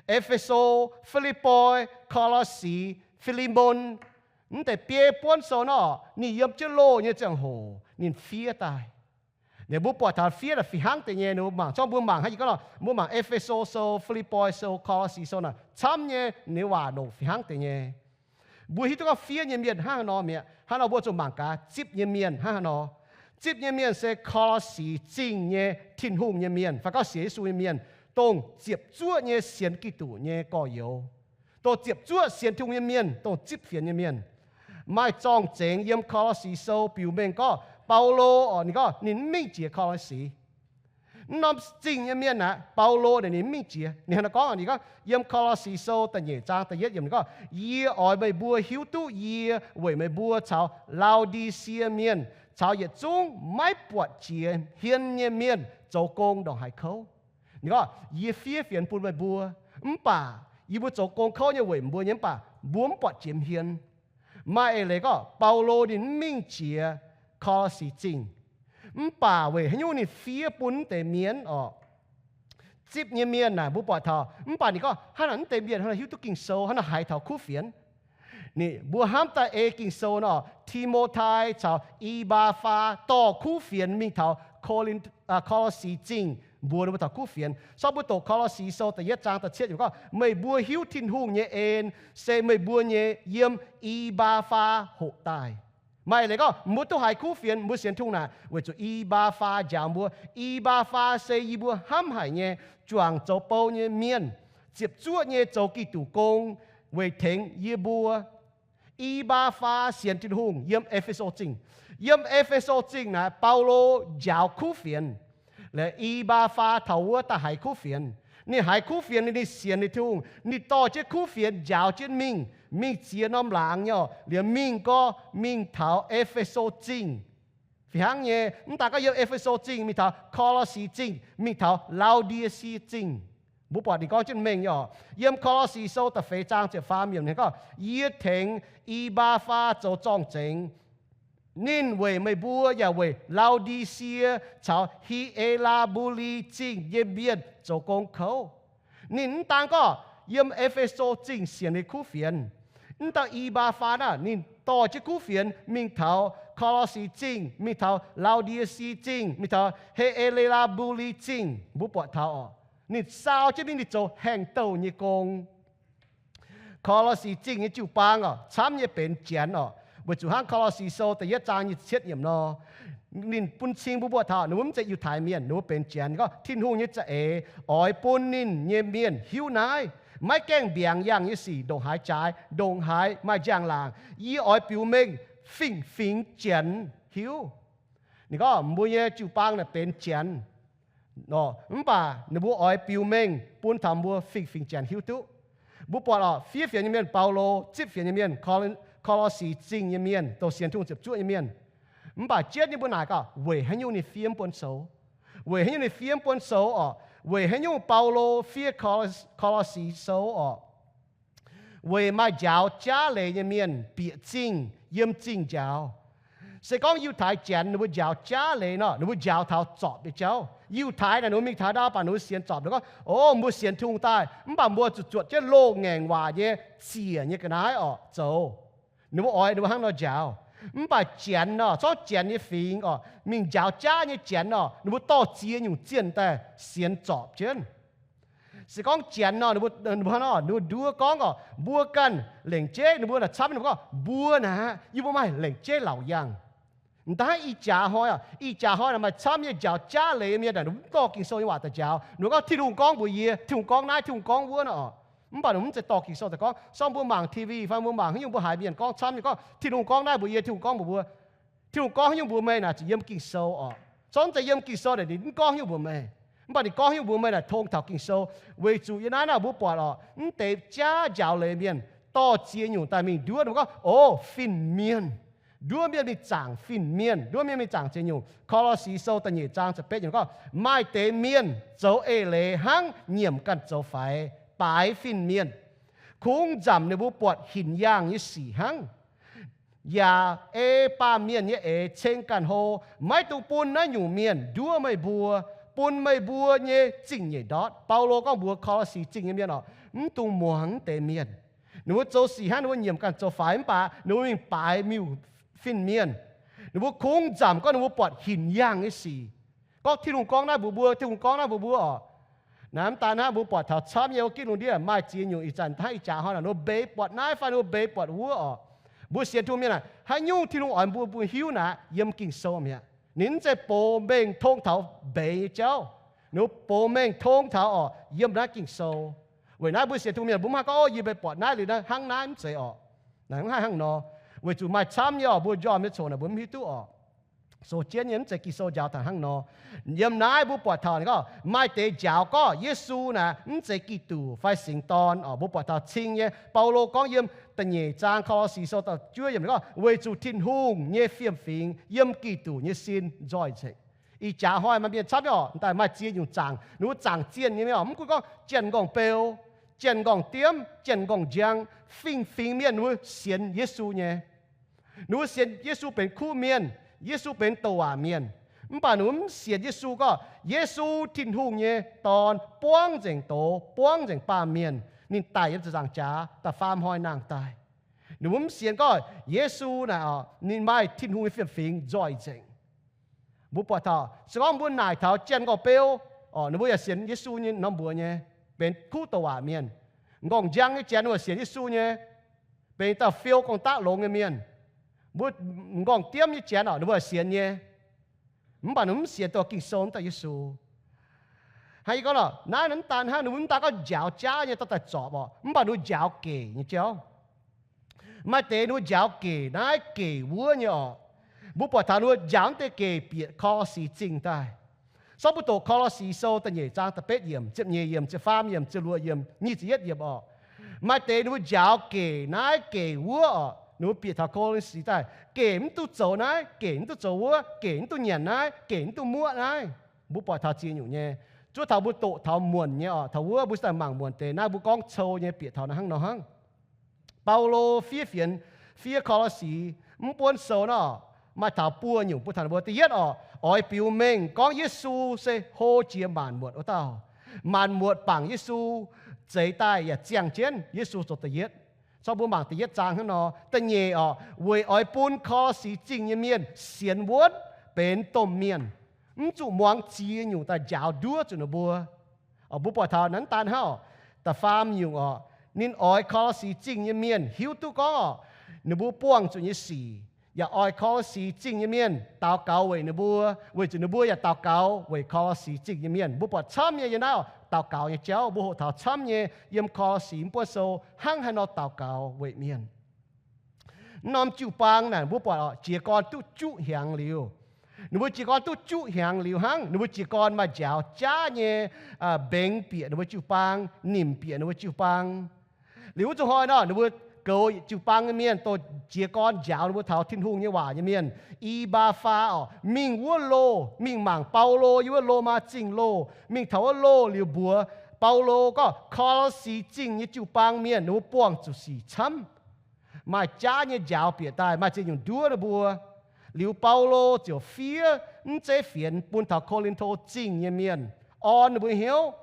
E^fe^so, Fi^lipv^poi, Ko^lo^si, Fi^li^mon. Mv deix biei buonv sou nor, ninh yiem jienv loh nyei ziangh hoc ninh fiev daaih. Liuz mbuo buatc taux fiev naaic fih hnangv deix nyei. Mbuo mangc, corc mbuo mangc hnangv yie gorngv nor, mbuo mangc E^fe^so Sou, Fi^lipv^poi Sou, Ko^lo^si Sou naaic, camv nyei ninh waac longc fih hnangv deix nyei. Mbuo hiuv duqv gorngv fiev nyei mienh hnangv haaix nor mi'aqv. Hnangv nor mbuo zuqc mangc gaax zipv nyei mienh hnangv haaix nor. Zipv nyei mienh se Ko^lo^si Zingh nyei Tin-Hungh nyei mienh, fai gorngv sienx Yesu nyei mienh, dongh ziepc zuoqv nyei sienx Giduc nyei gorx-youz, dongh ziepc zuoqv sienx Tin-Hungh nyei mienh, dongh zipv fienx nyei mienh. Maaih zorng-zengx yiem Ko^lo^si Sou biux mengh gorngv Baulo orqc, ninh gorngv ninh mv mingh jiex Ko^lo^si. Mv norm zingh nyei mienh aqv, Baulo naaic ninh mv mingh jiex. Ninh hnangv naaiv gorngv, ninh gorngv yiem Ko^lo^si Sou da'nyeic zaang da'yietv yiemc ninh gorngv, Yie oix meih mbuo hiuv duqv yie weic meih mbuo caux Lao^ndi^sie Mienh caux yietc zungv maiv buatc jiex hmien nyei mienh zoux gong ndongc haaix kouv. Ninh gorngv, Yie fiev fienx bun meih mbuo, mv baac yie mbuo zoux gong kouv nyei weic mbuo nyei, mv baac mbuo mv buatc jiex hmien. Maaih eix leiz gorngv Baulo ninh mv mingh jiex Ko^lo^si Zingh, mv baac weic haaix nyungc ninh fiev bun mv deix mienh orqc. Zipv nyei mienh naaic mbuo buatc taux, mv baac ninh gorngv hnangv naaic mv deix mienh hnangv naaic hiuv duqv Ging-Sou, hnangv naaic haiz taux kuv fienx. Ninh mbuo hnamv daaih ei Ging-Sou nor, Ti^mo^tai caux I^mbaa^faa dorh kuv fienx mingh taux Ko^lin, Ko^lo^si Zingh mbuox ninh mbuo taux kuv fienx. Corc mbuo doqc Ko^lo^si Sou da'yietv zaang da'cietv yiemc gorngv, Meih mbuo hiuv Tin-Hungh nyei en se meih mbuo nyei yiem I^mbaa^faa hoqc daaih. Maaih leiz gorngv mbuo duqv haiz kuv fienx, mbuo sienx Tin-Hungh naaic weic zuqc I^mbaa^faa njaaux mbuo. I^mbaa^faa se yie mbuo hnamv haic nyei, juangc zoux bou nyei mienh, ziepc zuoqv nyei zoux Giduc gong weic tengx yie mbuo. I^mbaa^faa sienx Tin-Hungh yiem E^fe^so Zingh. Yiem E^fe^so Zingh naaic Baulo njaaux kuv fienx. Laaix I^mbaa^faa taux wuov daaih haiz kuv fienx. Ninh haiz kuv fienx liuz ninh sienx ninh Tin-Hungh, ninh dorh jienv kuv fienx njaaux jienv mingh, mingh ziex norm laangz nyei orqc, liuz mingh gorx mingh taux E^fe^so Zingh. Fih hnangv nyei, mv daaih gorngv yiem E^fe^so Zingh, mingh taux Ko^lo^si Zingh, mingh taux Lao^ndi^sie Zingh. Mbuo buatc ninh gorngv jienv mengh nyei orqc. Yiem Ko^lo^si Sou da'feix zaang ziepc faam yiemc ninh gorngv, Yie tengx I^mbaa^faa zoux zorng-zengx. Ninh weic meih mbuo yaac weic Lao^ndi^sie caux Hi^e^laa^mbu^li Zingh nyei mienh zoux gong kouv. Ninh mv daan gorngv yiem E^fe^so Zingh sienx ninh kuv fienx. Mv dauh I^mbaa^faa naaic ninh dorh jienv kuv fienx mingh taux Ko^lo^si Zingh, mingh taux Lao^ndi^si Zingh, mingh taux He^e^le^laa^mbu^li Zingh, mbuo buatc taux oc, ninh saau jienv mingh, ninh zoux haengh douh nyei gong. Ko^lo^si Zingh nyei jiu-baang oc, camv nyei benx Janx oc, weic zuqc hnangv Ko^lo^si Sou da'yietv zaang nyic ziepc cietv yiemc nor, ninh bun cing mbuo buatc taux ninh mbuo mv zeiz Yiutai Mienh, ninh mbuo benx Janx. Gorngv, Tin-Hungh nyei za'eix oix bun ninh nyei mienh hiuv naaiv, maiv gaengh mbiaangx yangh nyei sic ndongc haaix jaaix, ndongc haaix maaih njang-laangc. Yie oix biux mengh fingx-fingx Janx hiuv. Ninh gorngv mbuo nyei jiu-baang naaic benx Janx, mv baac ninh mbuo oix biux mengh bun taux mbuo fingx-fingx Janx hiuv duqv. Mbuo buatc oc, fiev fienx nyei mienh Baulo, zipv fienx nyei mienh, Ko^lo^si Zingh nyei mienh, douc sienx Tin-Hungh ziepc zuoqv nyei mienh. Mv baac jienv ninh mbuo naaic gorngv weic haaix nyungc ninh fiev mv buonv sou? Weic haaix nyungc ninh fiev mv buonv sou oc? Weic haaix nyungc Baulo fiev Ko^lo^si Sou oc? Weic maaih njaaux jaav leiz nyei mienh bieqc zingh yiem zingh njaaux. Se gorngv Yiutai Janx ninh mbuo njaaux jaav leiz nor, ninh mbuo njaaux taux zorpc nyei jauv. Yiutai naaic ninh mbuo mingh taux ndau baac ninh mbuo sienx zorpc. Ninh gorngv, O, mbuo sienx Tin-Hungh daaih, mv baac mbuo zuqc zuotc jienv loz-ngaengc waac nyei ziec nyei ga'naaiv oc zoux. Ninh mbuo oix ninh mbuo hnangv nor njaaux. Mv baac Janx nor, corc Janx nyei fingx oc, mingh njaaux jaav nyei Janx nor, ninh mbuo dorh ziex nyungc zienh daaih sienx zorpc jienv. Se gorngv Janx nor, ninh mbuo, ninh mbuo nduov gorngv oc, mbuo ganh lengc jeiv, ninh mbuo naaic camv, ninh mbuo gorngv, Mbuo naaic, yie mbuo maaih lengc jeiv laauc yangh. M'daaih ih jaax hnoi oc, ih jaax hnoi naaic maaih camv nyei njaaux jaav leiz mienh naaic, ninh mbuo mv dorh Ging-Sou nyei waac daaih njaaux. Ninh mbuo gorngv, Tin-Hungh gorngv mbuox yie, Tin-Hungh gorngv naaiv, Tin-Hungh gorngv wuov nor oc. Mv baac ninh mbuo mv zeiz dorh Ging-Sou daaih gorngv. Sorng mbuo mangc T V fai mbuo mangc haaix nyungc, mbuo haiz mienh gorngv camv nyei gorngv, Tin-Hungh gorngv naaiv mbuox yie, Tin-Hungh gorngv mbuox mbuo. Tin-Hungh gorngv haaix nyungc mbuox meih naaic zuqc yiem Ging-Sou oc. Sorng mv zeiz yiem Ging-Sou naaic ninh mv gorngv haaix nyungc mbuox meih. Mv baac ninh gorngv haaix nyungc mbuox meih naaic tong taux Ging-Sou. Weic zuqc yiem naaiv naaic mbuo buatc oc, mv deix jaav njaaux leiz mienh dorh ziex nyungc daaih mingh nduov, ninh mbuo gorngv, O, fin-mienh. Nduov mienh mingh zaangc fin-mienh, nduov mienh mingh zaangc ziex nyungc. Ko^lo^si Sou da'nyeic zaang ziepc betv yiemc gorngv, Maaih deix mienh zoux eix leiz hnangv nyiemc ganh zoux faix, baaix fin-mienh, kungx nzamc ninh mbuo buatc hinc yaangh nyei sic hnangv. Yaac ei baamh mienh nyei eix ceng ganh hlo. Maiv dungx bun naaiv nyungc mienh nduov meih mbuo, bun meih mbuo nyei zingh nyeic ndortv. Baulo gorngv mbuox Ko^lo^si Zingh nyei mienh oc, mv dungx muangx deix mienh. Ninh mbuo zoux sic hnangv ninh mbuo nyiemc ganh zoux faix, mv baac ninh mbuo mingh baaix miuc fin-mienh. Ninh mbuo kungx nzamc gorngv ninh mbuo buatc hinc yaangh nyei sic. Gorngv Tin-Hungh gorngv naaiv mbuox mbuo, Tin-Hungh gorngv naaiv mbuox mbuo oc. Naaiv mv daan hnangv, mbuo buatc taux camv nyei, o, ginv lungh ndiev maaih ziex nyungc ih zanc hnangv ih jaax hnoi naaic, ninh mbuo mbeix buatc naaiv fai ninh mbuo mbeix buatc wuov oc. Mbuo sienx Tin-Hungh mienh naaic, haaix nyungc Tin-Hungh oix mbuo mbuo hiuv naaic, yiem Ging-Sou mi'aqv. Ninh mv zeiz box mengh tong taux mbeix nyei jauv. Ninh mbuo box mengh tong taux oc, yiem naaiv Ging-Sou. Weic naaiv mbuo sienx Tin-Hungh mienh mbuo mv haih gorngv, O, yie mbeix buatc naaiv liuz naaiv hnangv naaiv, mv zeiz oc. Naaic mv haih hnangv nor. Weic zuqc maaih camv nyei oc, mbuo njormh nyei coc naaic mbuo mv hiuv duqv oc. Sou jienv nyei, mv zeiz Ging-Sou njaaux taux hnangv nor. Yiem naaiv mbuo buatc taux ninh gorngv maaih deix njaaux gorngv Yesu naaic mv zeiz Giduc fai Singx Dorn oc. Mbuo buatc taux cing nyei. Baulo gorngv yiem da'nyeic zaang Ko^lo^si Sou da'juov yiemc ninh gorngv, Weic zuqc Tin-Hungh nyei fiem-fingx yiem Giduc nyei sin nzoih nzengc. Ih jaax hnoi maaih mienh camv nyei oc, daaih maaih ziex nyungc zaangc, ninh mbuo zaangc zienh nyei mienh oc. Mv gunv gorngv janx-nqorngv-beu, janx-nqorngv-diemv, janx-nqorngv-njang, fingx-fingx mienh ninh mbuo sienx Yesu nyei. Ninh mbuo sienx Yesu benx kuv mienh, Yesu benx douc waac mienh. Mv baac ninh mbuo mv sienx Yesu gorngv Yesu, Tin-Hungh nyei Dorn, buangv nzengc doz, buangv nzengc baamh mienh. Ninh daic yiem ziepc nzaangc jaax, da'faam hnoi nangh daaih. Ninh mbuo mv sienx gorngv Yesu naaic oc, ninh maaih Tin-Hungh nyei fiem-fingx nzoih nzengc. Mbuo buatc taux, se gorngv mbuo naaic taux janx-nqorngv-beu oc, ninh mbuo yaac sienx Yesu nyei norm mbuox nyei, benx kuv douc waac mienh. Nqorngv-njang nyei janx ninh mbuo sienx Yesu nyei, benx dauh fiou gong-daqv longx nyei mienh. Mbuo nqorngv-diemv nyei janx oc, ninh mbuo yaac sienx nyei. Mv baac ninh mbuo mv sienx dongh Ging-Sou, mv daaih Yesu. Hnangv yie gorngv nor, naaiv mv daan hnangv, ninh mbuo mv daan gorngv njaaux jaav nyei dorh daaih zorpc oc, mv baac ninh mbuo njaaux gec nyei jauv. Maaih deix ninh mbuo njaaux gec naaiv gec wuov nyei oc. Mbuo buatc taux ninh mbuo njaaux naaiv deix gec bieqc Ko^lo^si Zingh daaih. Sorng mbuo doqc Ko^lo^si Sou da'nyeic zaang da'betv yiemc, ziepc nyeic yiemc, ziepc faam yiemc, ziepc luoqc yiemc, nyic ziepc yietv yiemc oc. Maaih deix ninh mbuo njaaux gec naaiv gec wuov oc, ninh mbuo bieqc taux Ko^lo^si daaih, gec mv duqv zoux naaiv, gec mv duqv zoux wuov, gec mv duqv nyanc naaiv, gec mv duqv muoqv naaiv. Mbuo buatc taux ziex nyungc nyei. Zuov taux mbuo doqc taux muonc nyei oc, taux wuov mbuo daaih mangc muonc deix, naaiv mbuo gorngv cou nyei bieqc taux naaiv hnangv nor hnangv. Baulo fiev fienx, fiev Ko^lo^si, mv buonv sou nor, maaih taux buo nyungc bun taux ninh mbuo. Da'yietv oc, oix biux mengh gorngv Yesu se hlo jiex maanc muotc wuov dauh. Maanc muotc bangc Yesu zeix daaih yaac ziangh jienv Yesu zoux da'yietv. Zorqv mbuo mangc da'yietv zaang hnangv nor. Da'nyeic orqc, weic oix bun Ko^lo^si Zingh nyei mienh sienx wuonv benx domh mienh, mv zuqc muangx ziex nyungc daaih njaaux nduov zuqc ninh mbuo. Mbuo buatc taux naaiv daan hnangv orqc. Da'faam nyungc orqc, ninh oix Ko^lo^si Zingh nyei mienh hiuv duqv gorngv orqc, ninh mbuo buangh zuqc nyei sic, yaac oix Ko^lo^si Zingh nyei mienh daux gaux weic ninh mbuo, weic zuqc ninh mbuo yaac daux gaux weic Ko^lo^si Zingh nyei mienh. Mbuo buatc camv nyei yiem naaiv orqc, daux gaux nyei jauv mbuo hoqc taux camv nyei yiem Ko^lo^si mv buonv sou hnangv haaix nor daux gaux weic mienh. Mv norm jiu-baang naaic mbuo buatc orqc, jiez gorn duqv juqv hnyangx liuz. Ninh mbuo jiez gorn duqv juqv hnyangx liuz hnangv, ninh mbuo jiez gorn maaih njaaux jaav nyei mbengx bieqc ninh mbuo jiu-baang, nimc bieqc ninh mbuo jiu-baang. Liuz wuov zuqc hnoi nor, ninh mbuo goux jiu-baang nyei mienh, dongh jiez gorn njaaux ninh mbuo taux Tin-Hungh nyei waac nyei mienh, i baa faa orqc, mingh wuov loh, mingh mangc Baulo yiem wuov Lomaa Zingh loh, mingh taux wuov loh liuz mbuox Baulo gorngv Ko^lo^si Zingh nyei jiu-baang mienh ninh mbuo buangh zuqc sic camv, maaih jaav nyei njaaux bieqc daaih, maaih ziex nyungc nduov ninh mbuo. Liuz Baulo ziouc fiev mv zeiz fienx bun taux Ko^lin^to Zingh nyei mienh, orn ninh mbuo hnyouv,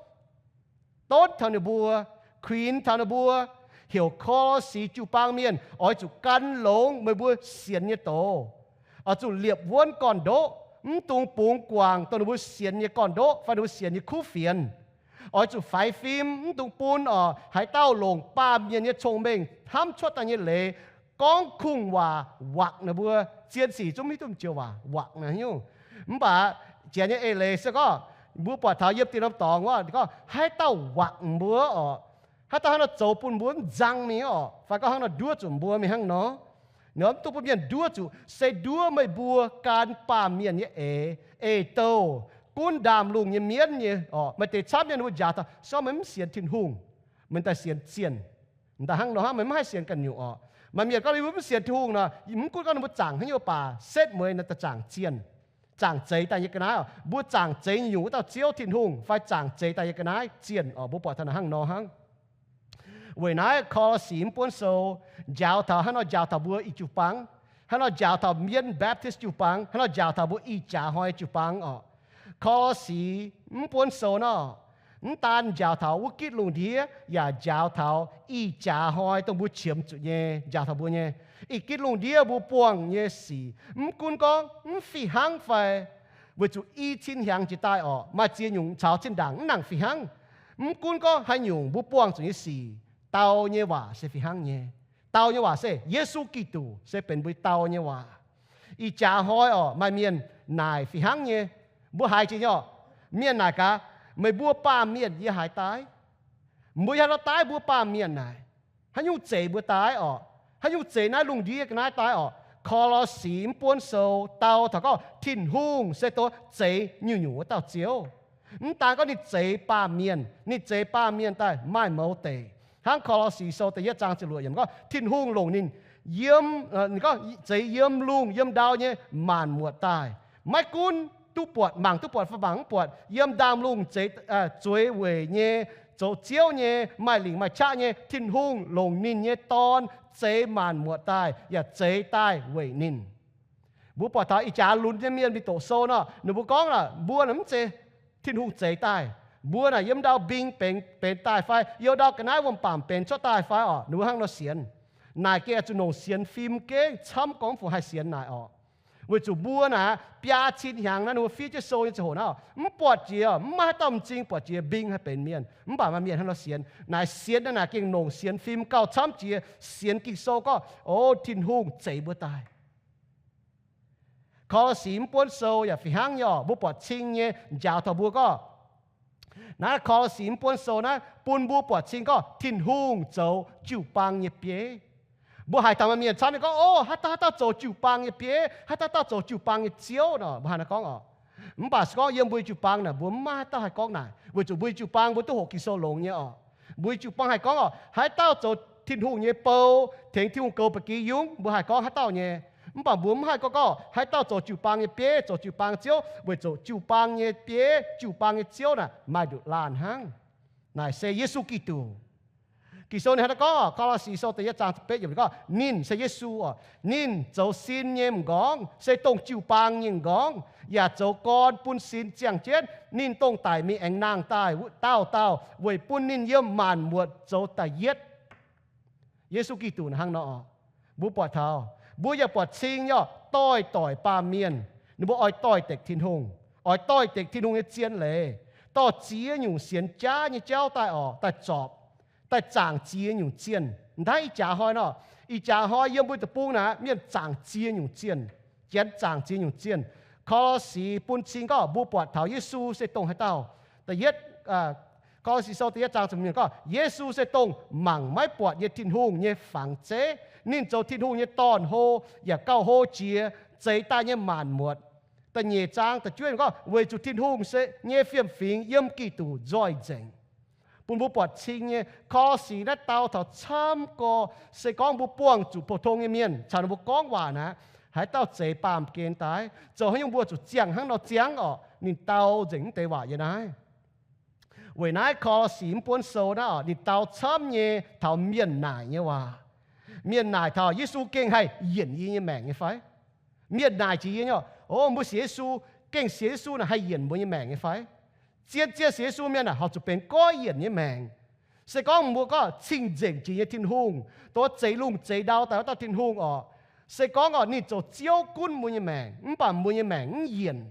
donv taux ninh mbuo, kuinx taux ninh mbuo, heuc Ko^lo^si jiu-baang mienh oix zuqc gan longx meih mbuo sienx nyei doz, oix zuqc liepc wuonv gorn-ndoqv, mv dungx bungx guangc dongh ninh mbuo sienx nyei gorn-ndoqv fai ninh mbuo sienx nyei kuv fienx. Oix zuqc faix fim, mv dungx bun orqc haaix dauh longc baamh mienh nyei cong-mengh hnamv cuotv daaih nyei leiz gorngv kungx-waac wakc ninh mbuo. Zien sic zungv mv hiuv duqv joux waac wakc naaiv nyungc. Mv baac janx nyei eix leiz se gorngv mbuo buatc taux yiem dinh norm dorngx wuov, gorngv haaix dauh wakc mbuo orqc, haaix dauh hnangv nor zoux bun mbuo mv nzang mingh orqc, fai gorngv hnangv nor nduov zuqc mbuo mingh hnangv nor, ninh mv dungx bun mienh nduov zuqc, se nduov meih mbuo gan baamh mienh nyei eix, eix douh, gunv ndaamv-lungh nyei mienv nyei orqc. Maaih deix camv nyei ninh mbuo njaaux taux, se gorngv meih mv sienx Tin-Hungh, meih daaih sienx zienh, daaih hnangv nor hnangv, meih mv haih sienx ganh nyungc orqc. Maaih mienh gorngv ninh mbuo mv sienx Tin-Hungh nor, mv gunv gorngv ninh mbuo zaangc haaix nyungc baac setv mueiz naaiv daaih zaangc zienh, zaangc zeix daaih nyei ga'naaiv orqc. Mbuo zaangc zeix nyungc wuov dauh Ziouv Tin-Hungh fai zaangc zeix daaih nyei ga'naaiv zienh orqc. Mbuo buatc taux naaiv hnangv nor hnangv. Weic naaiv Ko^lo^si mv buonv sou njaaux taux, hnangv nor njaaux taux mbuo i jiu-baang, hnangv nor njaaux taux mienh Baptist jiu-baang, hnangv nor njaaux taux mbuo ih jaax hnoi jiu-baang orqc. Ko^lo^si mv buonv sou nor, mv daan njaaux taux wuov gitv lungh ndiev, yaac njaaux taux ih jaax hnoi dongh mbuo qiemx zuqc nyei, njaaux taux mbuo nyei. Ih gitv lungh ndiev mbuo buangh nyei sic, mv gunv gorngv mv fih hnangv fai, weic zuqc i cin hnyangx jiex daaih orqc, maaih ziex nyungc caux zinh-ndaangc mv nangc fih hnangv. Mv gunv gorngv haaix nyungc mbuo buangh zuqc nyei sic, dau nyei waac se fih hnangv nyei. Dau nyei waac se Yesu Giduc, se benx mbuo dau nyei waac. Ih jaax hnoi orqc, maaih mienh naaic fih hnangv nyei. Mbuo haiz jiex nyei orqc, mienh naaic gaax, meih mbuo baamh mienh yie haaix daaih? Mbuo yie haaix nor daaih mbuo baamh mienh naaic? Haaix nyungc zeix mbuo daaih orqc? Haaix nyungc zeix naaiv lungh ndiev ga'naaiv daaih orqc? Ko^lo^si mv buonv sou dau taux gorngv Tin-Hungh se dongh zeix nyungc-nyungc wuov dauh Ziouv. Mv daan gorngv ninh zeix baamh mienh, ninh zeix baamh mienh daaih maaih mouz deic. Hnangv Ko^lo^si sou da'yietv zaang ziepc luoqc yiemc gorngv, Tin-Hungh longc ninh yiem, ninh gorngv zeix yiem lungh yiem ndau nyei maanc muotc daaih. Maiv gunv duqv buatc, mangc duqv buatc fai mangc mv buatc, yiem ndaamv-lungh zeix, zueiz weic nyei, zoux ziouv nyei, maaih lingc maaih qaqv nyei, Tin-Hungh longc ninh nyei Dorn zeix maanc muotc daaih, yaac zeix daaih weic ninh. Mbuo buatc taux ih jaax lunx nyei mienh mingh doqc sou nor, ninh mbuo gorngv lorqc, mbuo naaic mv zeiz Tin-Hungh zeix daaih. Mbuo naaic yiem ndau mbing benx, benx daaih fai, yiem ndau ga'naaiv wuom-baac benx cuotv daaih fai orqc, ninh mbuo hnangv nor sienx. Naaic gengh zuqc longc sienx fim gengh camv gorngv mv fungc haih sienx naaic orqc. Weic zuqc mbuo naaic biaa cin hnyangx naaiv ninh mbuo fiev jienv sou nyei ziangh hoc naaiv, mv buatc jiex, mv maaih haaix dauh m'zing buatc jiex mbing haih benx mienh. Mv baac maaih mienh hnangv nor sienx. Naaic sienx naaic gengh longc sienx fim gauh camv jiex sienx Ging-Sou gorngv, o, Tin-Hungh zeix mbuo daaih. Ko^lo^si mv buonv sou yaac fih hnangv nyei orqc, mbuo buatc cing nyei njaaux taux mbuo gorngv, naaiv Ko^lo^si mv buonv sou naaiv bun mbuo buatc cing gorngv Tin-Hungh zoux jiu-baang nyei bieiv. Mbuo haiz taux maaih mienh camv nyei gorngv, o, haaix dauh, haaix dauh zoux jiu-baang nyei bieiv, haaix dauh, haaix dauh zoux jiu-baang nyei ziouv nor, mbuo haaix nor gorngv orqc. Mv baac se gorngv yiem mbuo jiu-baang naaic, mbuo mv maaih haaix dauh haih gorngv naaic, weic zuqc mbuo jiu-baang mbuo duqv hoqc Ging-Sou longx nyei orqc. Mbuo jiu-baang haih gorngv orqc, haaix dauh zoux Tin-Hungh nyei bou, tengx Tin-Hungh goux ba'gi yungv, mbuo haih gorngv haaix dauh nyei. Mv baac mbuo mv haih gorngv gorngv haaix dauh zoux jiu-baang nyei bieiv, zoux jiu-baang ziouv, weic zuqc jiu-baang nyei bieiv, jiu-baang nyei ziouv naaic maaih nduqc laanh hnangv. Naaic se Yesu Giduc. Ging-Sou ninh hnangv naaiv gorngv, Ko^lo^si sou da'yietv zaang ziepc betv yiemc gorngv, ninh se Yesu orqc. Ninh zoux sin nyei m'nqorngv, se dongh jiu-baang nyei m'nqorngv, yaac zoux gorn bun sin ziangh jienv. Ninh dongh daic mingh aengx nangh daaih wuov dauh dauh, weic bun ninh yiem maanc muotc zoux da'yietv. Yesu Giduc hnangv nor. Mbuo buatc taux, mbuo yaac buatc cing nyei oc, doix-doic baamh mienh ninh mbuo oix doix-dekc Tin-Hungh, oix doix-dekc Tin-Hungh nyei zien leiz, dorh ziex nyungc sienx jaav nyei jauv daaih oc, daaih zorpc, daaih zaangc ziex nyungc zienh. M'daaih ih jaax hnoi nor, ih jaax hnoi yiem mbuo deic-bung naaic mienh zaangc ziex nyungc zienh, janx zaangc ziex nyungc zienh. Ko^lo^si bun cing gorngv mbuo buatc taux Yesu se dongh haaix dauh. Da'yietv, Ko^lo^si Sou da'yietv zaang ziepc hmz gorngv, Yesu se dongh mangc maiv buatc nyei Tin-Hungh nyei fangx zeiv. Ninh zoux Tin-Hungh nyei dorn-hlo yaac gauh hlo jiex zeix daaih nyei maanc muotc. Da'nyeic zaang da'juov gorngv, weic zuqc Tin-Hungh se nyei fiem-fingx yiem Giduc nzoih nzengc. Bun mbuo buatc cing nyei, Ko^lo^si naaiv dau taux camv gorx, se gorngv mbuo buangh zuqc pou-tong nyei mienh caux ninh mbuo gorngv waac naaic, haaix dauh zeix baamh gen daaih, zoux haaix nyungc mbuo zuqc ziangh hnangv nor ziangh orqc, ninh dau nzengc mv deix waac yiem naaiv. Weic naaiv Ko^lo^si mv buonv sou naaiv oc, ninh dau camv nyei taux mienh naaic nyei waac. Mienh naaic taux Yesu gengh haih yienc yie nyei maengc nyei fai? Mienh naaic jiex yie nyei, o, mbuo sienx Yesu, gengh sienx Yesu naaic haih yienc mbuo nyei maengc nyei fai? Zien zien sienx Yesu mienh naaic horpc zuqc benx goiv yienc nyei maengc. Se gorngv mbuo gorngv cing-nzengc jiex nyei Tin-Hungh, dongh zeix lungh zeix ndau daaih wuov dauh Tin-Hungh orqc, se gorngv orqc ninh zoux Ziouv gunv mbuo nyei maengc, mv baac mbuo nyei maengc mv yienc,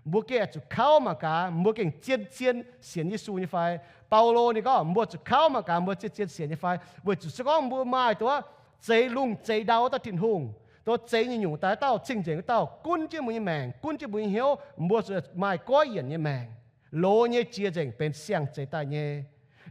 mbuo gengh zuqc kauv mangc gaax mbuo gengh zien zien sienx Yesu nyei fai? Baulo ninh gorngv mbuo zuqc kauv mangc gaax mbuo zien zien sienx nyei fai, weic zuqc se gorngv mbuo maaih dongh zeix lungh zeix ndau wuov dauh Tin-Hungh, dongh zeix nyungc-nyungc daaih wuov dauh cing-nzengc wuov dauh gunv jienv mbuo nyei maengc, gunv jienv mbuo nyei hnyouv, mbuo zuqc maaih goiv yienc nyei maengc, loz nyei jiex nzengc benx siang-zeix daaih nyei.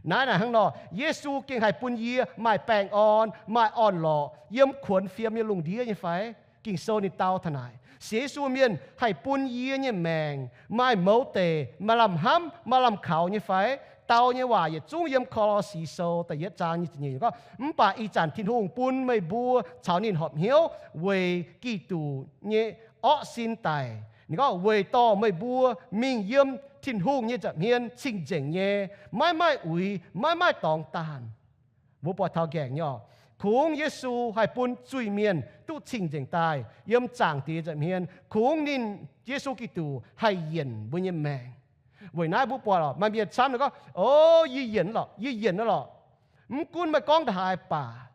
Naaiv naaic hnangv nor, Yesu gengh haih bun yie maaih baengh orn, maaih orn-lorqc yiem kuonx fiem nyei lungh ndiev nyei fai? Ging-Sou ninh dau taux naaic, sienx Yesu mienh haih bun yie nyei maengc maaih mouz deic, maaih lamh hnamv, maaih lamh kaux nyei fai? Dau nyei waac yietc zungv yiem Ko^lo^si Sou da'yietv zaang nyic ziepc nyeic gorngv, mv baac ih zanc Tin-Hungh bun meih mbuo caux ninh horpc hnyouv weic Giduc nyei orqv sin daic. Ninh gorngv weic dorh meih mbuo mingh yiem Tin-Hungh nyei nza'hmien cing-nzengc nyei, maiv maaih uix, maiv maaih dorngx daanh. Mbuo buatc taux nqaengc nyei oc, kungx Yesu haih bun zuiz-mienh duqv cing-nzengc daaih yiem Zaangc Diex nza'hmien, kungx ninh, Yesu Giduc, haih yienc mbuo nyei maengc. Weic naaiv mbuo buatc oc, maaih mienh camv ninh gorngv, o, yie yienc lorqc, yie yienc lorqc. Mv gunv meih gorngv ndaaih haaix baac,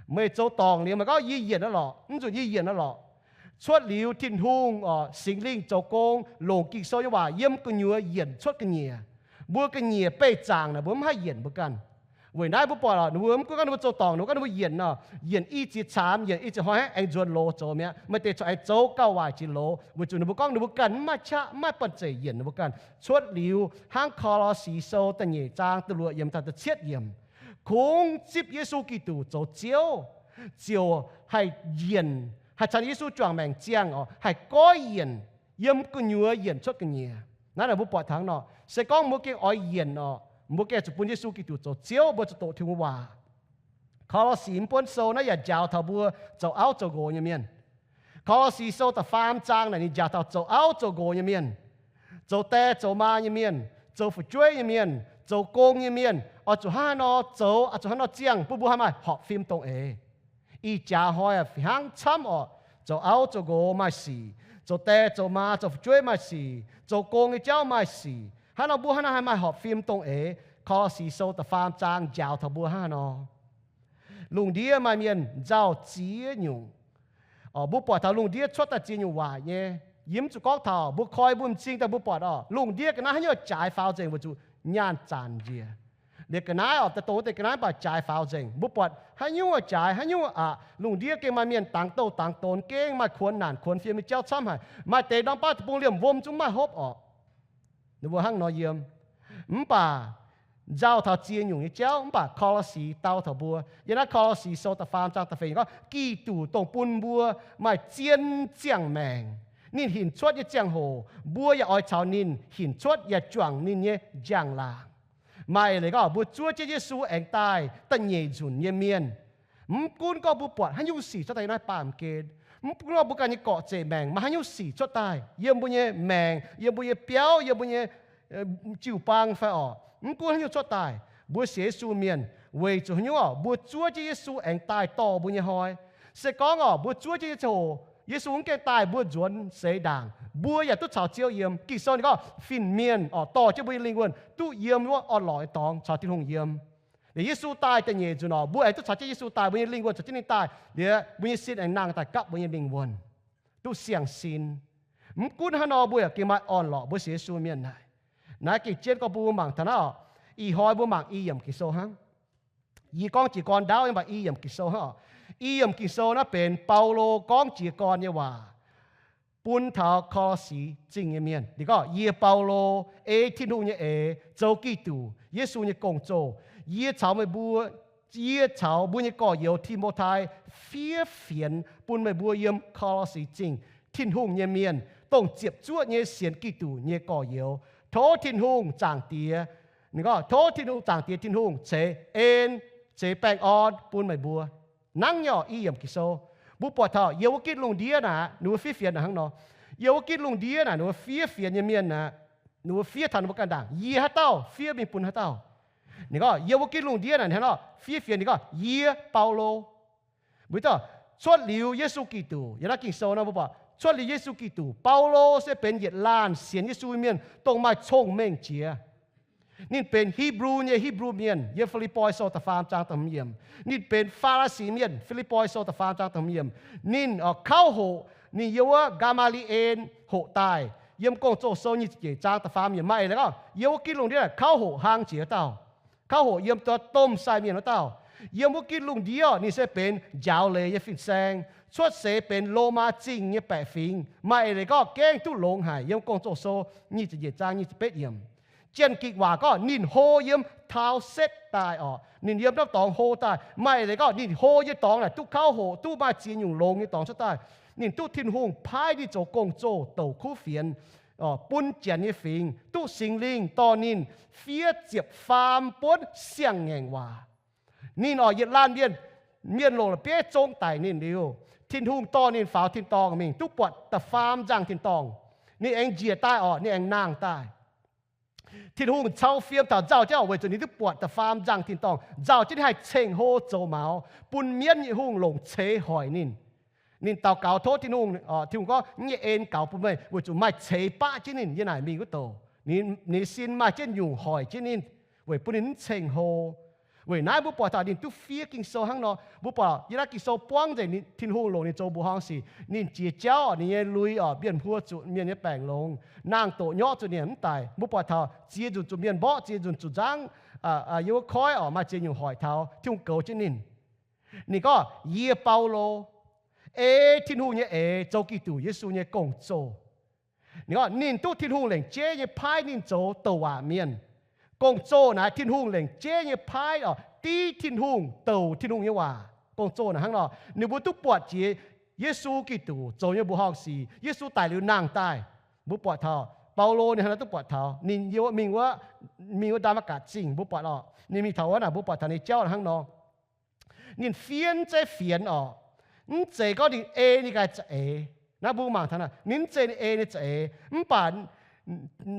meih zoux dorngc liuz meih gorngv yie yienc lorqc, mv nzunc yie yienc lorqc. Cuotv liuz Tin-Hungh oc, Singx Lingh zoux gong, longc Ging-Sou nyei waac yiem gu'nyuoz yienc cuotv ga'nyiec. Mbuo ga'nyiec beih zaangc naaic mbuo mv haih yienc mbuo ganh. Weic naaiv mbuo buatc oc, ninh mbuo mv gunv gorngv ninh mbuo zoux dorngc, ninh mbuo gorngv ninh mbuo yienc nor, yienc i ziex caamx, yienc i ziex hnoi aengx nzuonx loz zoux mi'aqv. Maaih deix corc aengx zoux gauh waaic jiex loz, weic zuqc ninh mbuo gorngv ninh mbuo ganh mv maaih qaqv, mv maaih banh zeic yienc ninh mbuo ganh. Cuotv liuz hnangv Ko^lo^si Sou da'nyeic zaang da'luoqc yiemc taux da'cietv yiemc, kungx zipv Yesu Giduc zoux Ziouv, ziouc haih yienc, haih caux Yesu juangc maengc ziangh oc, haih goiv yienc, yiem gu'nyuoz yienc cuotv ga'nyiec. Naaiv naaic mbuo buatc taux nor, se gorngv mbuo gengh oix yienc oc, mbuo gengh zuqc bun Yesu Giduc zoux Ziouv, mbuo zuqc doqc Tin-Hungh waac. Ko^lo^si mv buonv sou naaiv yaac njaaux taux mbuo zoux auv zoux nqox nyei mienh. Ko^lo^si Sou da'faam zaang naaic ninh njaaux taux zoux auv zoux nqox nyei mienh, zoux die zoux maa nyei mienh, zoux fu'jueiv nyei mienh, zoux gong nyei mienh, oix zuqc hnangv haaix nor zoux, oix zuqc hnangv haaix nor ziangh bun mbuo haih maaih horpc fim dongh eix. Ih jaax hnoi a'hnangv camv oc, zoux auv zoux nqox maaih sic, zoux die zoux maa zoux fu'jueiv maaih sic, zoux gong nyei jauv maaih sic. Hnangv nor mbuo hnangv haaix nor haih maaih horpc fim dongh eix? Ko^lo^si Sou da'faam zaang njaaux taux mbuo hnangv haaix nor. Lungh ndiev maaih mienh nzauh ziex nyungc. Mbuo buatc taux lungh ndiev cuotv daaih ziex nyungc waaic nyei. Yie mv zuqc gorngv taux, mbuo koi mbuo m'zing daaih mbuo buatc oc, lungh ndiev ga'naaiv haaix nyungc jaaix faaux nzengc weic zuqc nyaanh zanc njiec. Liuz ga'naaiv oc, daaih dongh wuov deix ga'naaiv mv baac jaaix faaux nzengc. Mbuo buatc haaix nyungc jaaix, haaix nyungc aqc. Lungh ndiev gengh maaih mienh dangx douh dangx donx, gengh maaih kuonx naanc kuonx fiem nyei jauv camv haic. Maaih deix ndorm baav deic-bung liemh wuom zungv mv maaih hopv oc. Ninh mbuo hnangv nor yiem. Mv baac nzauh taux ziex nyungc nyei jauv, mv baac Ko^lo^si dau taux mbuo. Yiem naaiv Ko^lo^si Sou da'faam zaang da'feix gorngv, Giduc dongh bun mbuo maaih zien ziangh maengc. Ninh hinc cuotv nyei ziangh hoc mbuo yaac oix caux ninh hinc cuotv yaac juangc ninh nyei njang-laangc. Maaih leiz gorngv mbuo zuov jienv Yesu aengx daaih da'nyeic nzunc nyei mienh. Mv gunv gorngv mbuo buatc haaix nyungc sic cuotv daaih yiem naaiv baamh gen, mv gunv gorngv mbuo ganh nyei gorqv-zeqc maengc maaih haaix nyungc sic cuotv daaih yiem mbuo nyei maengc, yiem mbuo nyei biauv, yiem mbuo nyei jiu-baang fai oc, mv gunv haaix nyungc cuotv daaih, mbuo sienx Yesu mienh weic zuqc haaix nyungc oc, mbuo zuov jienv Yesu aengx daaih dorh mbuo nyei hnoi. Se gorngv oc, mbuo zuov jienv nyei ziangh hoc, Yesu mv gaengh daaih mbuo nzuonx seix ndaangc, mbuo yaac duqv caux Ziouv yiem. Ging-Sou ninh gorngv fin-mienh oc, dorh jienv mbuo nyei lingh wuonh duqv yiem wuov orn-lorqc nyei dorngx caux Tin-Hungh yiem. Liuz Yesu daaih da'nyeic nzunc orqc, mbuo aengx duqv caux jienv Yesu daaih, mbuo nyei lingh wuonh caux jienv ninh daaih. Liuz mbuo nyei sin aengx nangh daaih gapv mbuo nyei lingh wuonh, duqv siang-sin. Mv gunv hnangv nor, mbuo yaac gengh maaih orn-lorqc mbuo sienx Yesu mienh naaic. Naaiv gengh jienv gorngv bun mbuo mangc taux naaiv orqc. Ih hnoi mbuo mangc i yiemc Ging-Sou hnangv. Yie gorngv jiez gorn ndaauv nyei, mv baac i yiemc Ging-Sou hnangv orqc. I yiemc Ging-Sou naaiv benx Baulo gorngv jiez gorn nyei waac bun taux Ko^lo^si Zingh nyei mienh. Ninh gorngv, Yie, Baulo, ei Tin-Hungh nyei eix zoux Giduc Yesu nyei gong-zoh. Yie caux meih mbuo, yie caux mbuo nyei gorx-youz, Ti^mo^tai, fiev fienx bun meih mbuo yiem Ko^lo^si Zingh, Tin-Hungh nyei mienh, dongh ziepc zuoqv nyei sienx Giduc nyei gorx-youz. Tov Tin-Hungh Zaangc Diex, ninh gorngv, Tov Tin-Hungh, Zaangc Diex Tin-Hungh ceix en, ceix baengh orn bun meih mbuo. Hnangv nyei orqc, i yiemc Ging-Sou. Mbuo buatc taux yiem wuov gitv lungh ndiev naaic, ninh mbuo fiev fienx naaic hnangv nor. Yiem wuov gitv lungh ndiev naaic, ninh mbuo fiev fienx nyei mienh naaic, ninh mbuo fiev taux ninh mbuo ganh ndaangc, yie haaix dauh fiev mingh bun haaix dauh. Ninh gorngv, Yiem wuov gitv lungh ndiev naaic hnangv nor fiev fienx, ninh gorngv, Yie, Baulo. Mbuo cuotv liuz Yesu Giduc, yiem naaiv Ging-Sou nor mbuo buatc, cuotv liuz Yesu Giduc, Baulo se benx yietc laanh sienx Yesu mienh dongh maaih cong-mengh jiex. Ninh benx Hipv^lu nyei Hipv^lu Mienh, yiem Fi^lipv^poi Sou da'faam zaang da'hmz yiemc. Ninh benx Faa^li^si Mienh, Fi^lipv^poi Sou da'faam zaang da'hmz yiemc. Ninh, orqc, kauv hoqc, ninh yiem wuov Gaa^maa^li^en hoqc daaih. Yiem Gong-Zoh Sou nyic ziepc nyeic zaang da'faam yiemc maaih eix leiz gorngv, yiem wuov gitv lungh ndiev naaic kauv hoqc hlang jiex wuov dauh. Kauv hoqc yiem dongh domh sai mienh wuov dauh. Yiem wuov gitv lungh ndiev orqc, ninh se benx njaaux leiz nyei fin-saeng, cuotv seix benx Lomaa Zingh nyei baeqc fingx. Maaih eix leiz gorngv gengh duqv longx haic, yiem Gong-Zoh Sou nyic ziepc nyeic zaang nyic ziepc betv yiemc. Janx-Gikc waac gorngv ninh hlo yiem taux setv daaih orqc. Ninh yiem norm dorngx hlo daaih. Maaih eix leiz gorngv ninh hlo nyei dorngx naaic duqv kauv hoqc, duqv maaih ziex nyungc longx nyei dorngx cuotv daaih. Ninh duqv Tin-Hungh paaiv ninh zoux gong-zoh douc kuv fienx, bun Janx nyei fingx, duqv Singx Lingh dorh ninh fiev ziepc faam buonv siang-ngaengc waac. Ninh orqc, yietc laanh mienh, mienh longc la'bieiv zong daic ninh liuz, Tin-Hungh dorh ninh faaux tin-dorngh mingh, duqv buatc da'faam nzangh tin-dorngh. Ninh aengx njiec daaih orqc, ninh aengx nangh daaih. Tin-Hungh cau fiem taux nzauh jienv orqc, weic zuqc ninh duqv buatc da'faam nzangh tin-dorngh, nzauh jienv ninh haih ceng-hlo zoux maux, bun mienv nyei hungh longc ceix hoic ninh. Ninh daux gaux tov Tin-Hungh, Tin-Hungh gorngv, Yie nyei en gaux bun meih, weic zuqc maaih ceix baqv jienv ninh yiem naaic mingh wuov douc. Ninh nyei sin maaih jienv nyungc hoic jienv ninh, weic bun ninh mv ceng-hlo. Weic naaiv mbuo buatc taux ninh duqv fiev Ging-Sou hnangv nor. Mbuo buatc yiem naaiv Ging-Sou buangv nzengc, Tin-Hungh longc ninh zoux mbuoqc horngh sic. Ninh jiex jauv, ninh nyei lui orqc, mienh hmuo zuqc mienh nyei baengc longx, naang doqc nyorqv zuqc ninh mv daic. Mbuo buatc taux ziex nzunc zuqc mienh mborqv, ziex nzunc zuqc nzangv, yiem wuov koiv orqc, maaih ziex nyungc hoic taux. Tin-Hungh goux jienv ninh. Ninh gorngv, Yie, Baulo, ei Tin-Hungh nyei eix zoux Giduc Yesu nyei gong-zoh. Ninh gorngv ninh duqv Tin-Hungh lengc jeiv nyei paaiv ninh zoux douc waac mienh. Gong-zoh naaiv Tin-Hungh lengc jeiv nyei paaiv orqc, div Tin-Hungh, douc Tin-Hungh nyei waac. Gong-zoh naaiv hnangv nor, ninh mbuo duqv buatc jiex Yesu Giduc zoux nyei mbuoqc horngh sic. Yesu daic liuz nangh daaih. Mbuo buatc taux Baulo ninh hnangv naaiv duqv buatc taux ninh yiem mingh wuov, mingh wuov Ndaa^matv^gatc Zingh, mbuo buatc orqc, ninh mingh taux wuov naaic, mbuo buatc taux ninh jauv hnangv nor. Ninh fiev zeiv fienx orqc, mv zeiz gorngv ninh ei ninh ganh za'eix. Naaiv mbuo mangc taux naaic, ninh mv zeiz ninh ei ninh za'eix, mv baac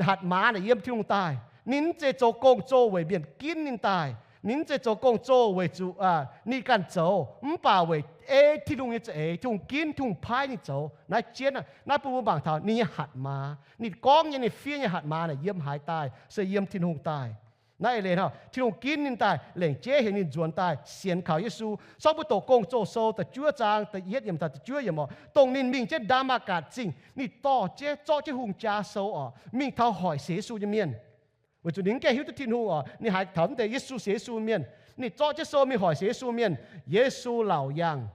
hatc maaz naaic yiem Tin-Hungh daaih. Ninh mv zeiz zoux gong-zoh weic mienh ginv ninh daaih. Ninh mv zeiz zoux gong-zoh weic zuqc ninh ganh zoux, mv baac weic ei Tin-Hungh nyei za'eix, Tin-Hungh ginv, Tin-Hungh paaiv ninh zoux. Naaiv jienv, naaiv bun mbuo mangc taux ninh nyei hatc maaz. Ninh gorngv nyei, ninh fiev nyei hatc maaz naaic yiem haaix daaih? Se yiem Tin-Hungh daaih. Naaiv eix leiz hnangv, Tin-Hungh ginv ninh daaih, lengc jeiv heuc ninh nzuonx daaih sienx kaux Yesu. Sortv mbuo doqc Gong-Zoh Sou da'juov zaang da'yietv yiemc taux da'juov yiemc orqc, dongh ninh mingh jienv Ndaa^matv^gatc Zingh, ninh dorh jienv, zorqv jienv hungh jaa sou orqc, mingh taux hoic sienx Yesu nyei mienh. Weic zuqc ninh mv gaengh hiuv duqv Tin-Hungh orqc, ninh haiz taux mv deix Yesu sienx Yesu mienh. Ninh zorqv jienv sou mingh hoic sienx Yesu mienh. Yesu laauc yangh.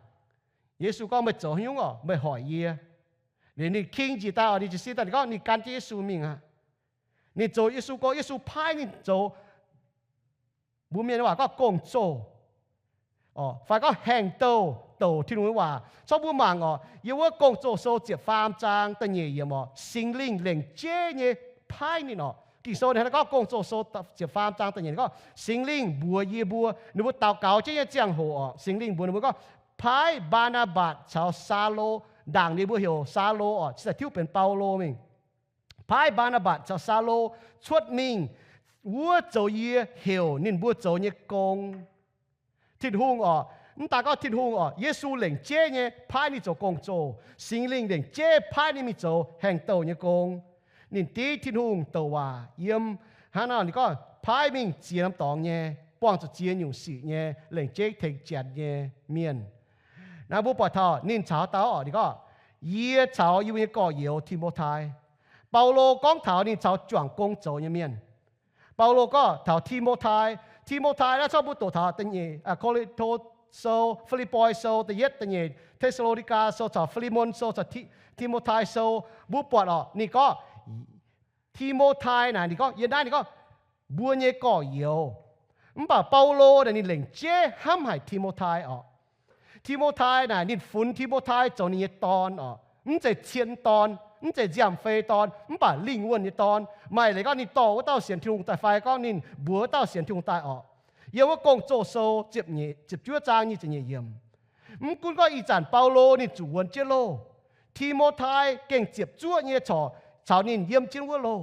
Yesu gorngv, Meih zoux haaix nyungc orqc? Meih hoic yie. Liuz ninh king njiec daaih orqc, ninh jiez sin daaih, ninh gorngv ninh gan jienv Yesu mingh aqv. Ninh zoux Yesu gong, Yesu paaiv ninh zoux, mbuo mienh nyei waac gorngv gong-zoh, fai gorngv haengh douh, douc Tin-Hungh nyei waac. Corc mbuo mangc orqc, yiem wuov Gong-Zoh Sou ziepc faam zaang da'nyeic yiemc orqc, Singx Lingh lengc jeiv nyei paaiv ninh orqc. Ging-Sou ninh hnangv naaiv gorngv, Gong-Zoh Sou ziepc faam zaang da'nyeic gorngv, Singx Lingh mbuox yie mbuo, ninh mbuo daux gaux jienv nyei ziangh hoc orqc, Singx Lingh mbuox ninh mbuo gorngv, paaiv Mbaa^naa^mbatc caux Saulo, ndaangc ninh mbuo heuc Saulo orqc, cingx daaih tiuv benx Baulo mingh. Paaiv Mbaa^naa^mbatc caux Saulo cuotv mingh wuov zoux yie heuc ninh mbuo zoux nyei gong. Tin-Hungh orqc, mv daaih gorngv Tin-Hungh orqc, Yesu lengc jeiv nyei paaiv ninh zoux gong-zoh. Singx Lingh lengc jeiv paaiv ninh mingh zoux haengh douh nyei gong. Ninh div Tin-Hungh douc waac yiem, hnangv nor ninh gorngv paaiv mingh ziex norm dorngx nyei. buangh zuqc ziex nyungc sic nyei, lengc jeiv tengx janx nyei mienh. Naaiv mbuo buatc taux ninh caux dauh oc, ninh gorngv, Yie caux yie mbuo nyei gorx-youz, Ti^mo^tai. Baulo gorngv taux ninh caux juangc gong zoux nyei mienh. Baulo gorngv taux Ti^mo^tai. Ti^mo^tai naaiv corc mbuo doqc taux da'nyeic, Ko^lin^to Sou, Fi^lipv^poi Sou da'yietv, da'nyeic Te^saa^lo^ni^gaa Sou caux Fi^li^mon Sou caux Ti^mo^tai Sou, mbuo buatc oc, ninh gorngv, Ti^mo^tai naaic ninh gorngv, yie naaiv ninh gorngv, mbuo nyei gorx-youz. Mv baac Baulo naaic ninh lengc jeiv hnamv haic Ti^mo^tai oc. Ti^mo^tai naaic ninh funx Ti^mo^tai zoux ninh nyei dorn oc. Mv zeiz cien dorn, mv zeiz nziaamv-fei dorn, mv baac lingh wuonh nyei dorn. Maaih leiz gorngv ninh dorh wuov dauh sienx Tin-Hungh daaih fai gorngv ninh mbuox wuov dauh sienx Tin-Hungh daaih oc. Yiem wuov Gong-Zoh Sou ziepc juov zaang nyic ziepc nyeic yiemc. Mv gunv gorngv ih zanc Baulo ninh zuqc wuonx jienv loh, Ti^mo^tai gengh ziepc zuoqv nyei corc caux ninh yiem jienv wuov loh.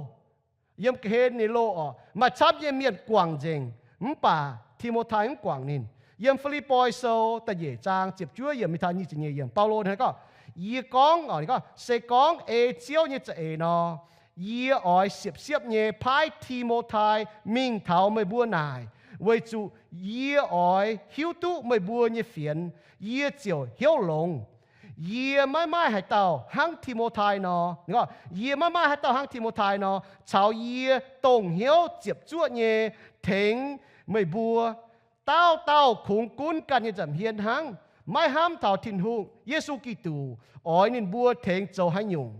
Yiem ga'hlen nyei loh oc, maaih camv nyei mienh guangc nzengc, mv baac Ti^mo^tai mv guangc ninh. Yiem Fi^lipv^poi Sou da'nyeic zaang ziepc juov yiemc mingh taux nyic ziepc nyeic yiemc, Baulo hnangv naaiv gorngv, Yie gorngv, gorngv, se gorngv ei Ziouv nyei za'eix nor, yie oix siepv-siepv nyei paaiv Ti^mo^tai mingh taux meih mbuo naaic, weic zuqc yie oix hiuv duqv meih mbuo nyei fienx, yie ziouc hnyouv longx. Yie maiv maaih haaix dauh hnangv Ti^mo^tai nor, yie maiv maaih haaix dauh hnangv Ti^mo^tai nor, caux yie dongh hnyouv ziepc zuoqv nyei tengx meih mbuo. Dauh dauh kungx gunv ganh nyei nza'hmien hnangv, maiv hnamv taux Tin-Hungh, Yesu Giduc oix ninh mbuo tengx zoux haaix nyungc.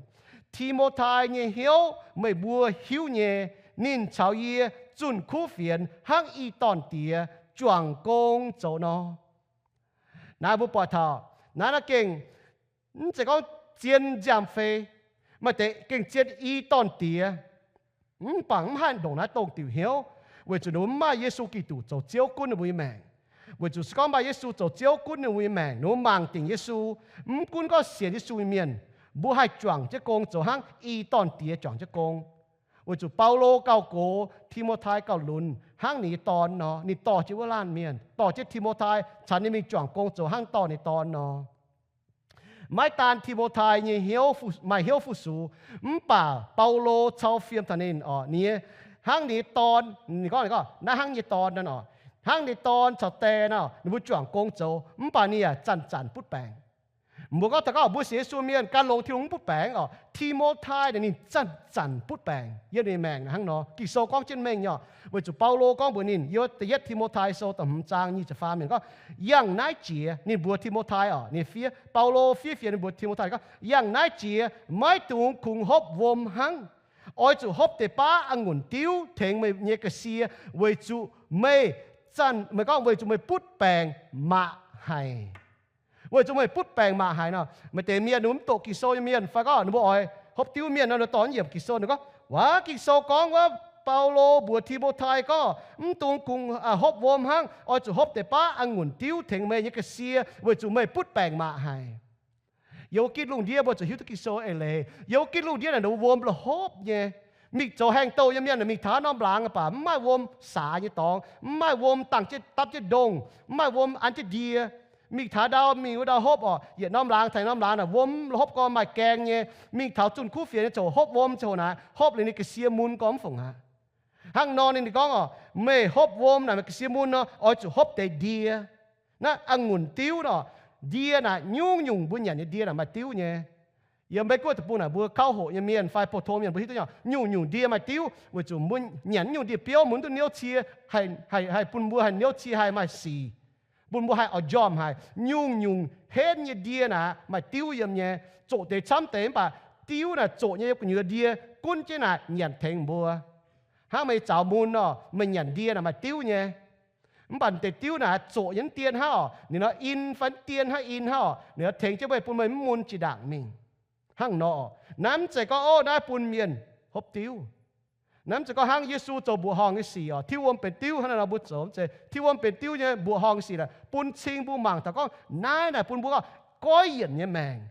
Ti^mo^tai nyei hnyouv meih mbuo hiuv nyei, ninh caux yie zunh kuv fienx hnangv i dorn-diex juangc gong zoux nor. Naaiv mbuo buatc taux naaiv, naaiv gengh mv zeiz gorngv zien nziaamv-fei, maaih deix gengh zien i dorn-diex. Mv baac mv haih ndongc naaiv dongh diuc hnyouv, weic zuqc ninh mbuo mv maaih Yesu Giduc zoux Ziouv gunv ninh mbuo nyei maengc. Weic zuqc se gorngv maaih Yesu zoux Ziouv gunv ninh mbuo nyei maengc, ninh mbuo mangc dingc Yesu, mv gunv gorngv sienx Yesu nyei mienh, mbuo haih juangc jienv gong zoux hnangv i dorn-diex juangc jienv gong. Weic zuqc Baulo gauh gox, Ti^mo^tai gauh lunx hnangv ninh nyei dorn nor, ninh dorh jienv wuov laanh mienh, dorh jienv Ti^mo^tai caux ninh mingh juangc gong zoux hnangv dorh ninh dorn nor. Maiv daan Ti^mo^tai nyei hnyouv, maaih hnyouv fu-sux, mv baac Baulo cau fiem taux ninh oc, ninh nyei, hnangv ninh nyei dorn, ninh gorngv, ninh gorngv, naaiv hnangv nyei dorn nor oc, hnangv ninh nyei dorn caux die nor, ninh mbuo juangc gong zoux, mv baac ninh yaac zanc-zanc butv baengc. Mbuo gorngv taux gorngv mbuo sienx Yesu mienh gan longx Tin-Hungh mv butv baengc oc. Ti^mo^tai naaic ninh zanc-zanc butv baengc yiem ninh maengc hnangv nor. Ging-Sou gorngv jienv mengh nyei oc, weic zuqc Baulo gorngv mbuox ninh, yiem da'yietv Ti^mo^tai Sou da'hmz zaang nyic ziepc faam mienh gorngv, yangh naaiv jiex, ninh mbuox Ti^mo^tai oc, ninh fiev, Baulo fiev fienx ninh mbuox Ti^mo^tai gorngv, yangh naaiv jiex maiv dungx kungx hopv wuom hnangv. Oix zuqc hopv deix baav a'ngunc diuv tengx meih nyei ga'sie, weic zuqc meih zanc, meih gorngv weic zuqc meih butv baengc maqc haic. Weic zuqc meih butv baengc maqc haic nor, maaih deix mienh ninh mbuo mv doqc Ging-Sou nyei mienh fai gorngv ninh mbuo oix hopv diuv mienh nor, ninh dorh yiemc Ging-Sou ninh gorngv, waac, Ging-Sou gorngv wuov, Baulo mbuox Ti^mo^tai gorngv, mv dungx kungx hopv wuom hnangv, oix zuqc hopv deix baav a'ngunc diuv tengx meih nyei ga'sie, weic zuqc meih butv baengc maqc haic. Yiem wuov gitv lungh ndiev mbuo zuqc hiuv duqv Ging-Sou eix leiz. Yiem wuov gitv lungh ndiev naaic ninh mbuo wuom la'hopv nyei. Mingh zoux haengh douh nyei mienh mingh taux norm laangz baac mv maaih wuom saax nyei dorngx, mv maaih wuom dangh jienv dapv jienv ndongh, mv maaih wuom an jienv ndie. Mingh taux ndau mingh wuov ndau hopv oc, yietc norm laangz taux norm laangz naaic wuom la'hopv gorn maaih gaeng nyei. Mingh taux zunh kuv fienx nyei ziouc hopv wuom ziouc naaic hopv liuz ninh ga'sie mun gorn mv fungc aqv. Hnangv nor ninh gorngv oc, meih hopv wuom naaic meih ga'sie mun nor, oix zuqc hopv deix ndie. Naaiv a'ngunc diuv nor, ndie naaic nyungc-nyungc mbuo nyanc nyei ndie naaic maaih diuv nyei. Yiem Meiv Guoqv deic-bung naaic mbuo kauv hoqc nyei mienh fai pou-tong mienh mbuo hiuv duqv nyungc-nyungc ndie maaih diuv, weic zuqc mbuo nyanc nyungc ndie biouv mbuo mv duqv niouv cie, haih bun mbuo haih niouv cie haih maaih sic, bun mbuo haih oix njormh haic. Nyungc-nyungc henv nyei ndie naaic maaih diuv yiem nyei, zoqc deix camv deix mv baac diuv naaic zoqc nyei yiem gu'nyuoz ndie gunv jienv naaic nyanc tengx mbuo. Hnangv meih zaux mun nor, meih nyanc ndie naaic maaih diuv nyei. Mv baac deix diuv naaic zoqc nyei mv dien hnangv oc, ninh nor in fai mv dien hnangv in hnangv oc, ninh nor tengx jienv meih bun meih mv mun jiex ndaangc mingh. Hnangv nor, naaiv mv zeiz gorngv, ov, naaiv bun mienh hopv diuv. Naaiv mv zeiz gorngv hnangv Yesu zoux mbuoqc horngh nyei sic oc, tiuv wuom benx diuv hnangv naaiv nor mbuo zoux mv zeiz. Tiuv wuom benx diuv nyei mbuoqc horngh sic naaic bun cing mbuo mangc taux gorngv naaiv naaic bun mbuo gorngv goiv yienc nyei maengc.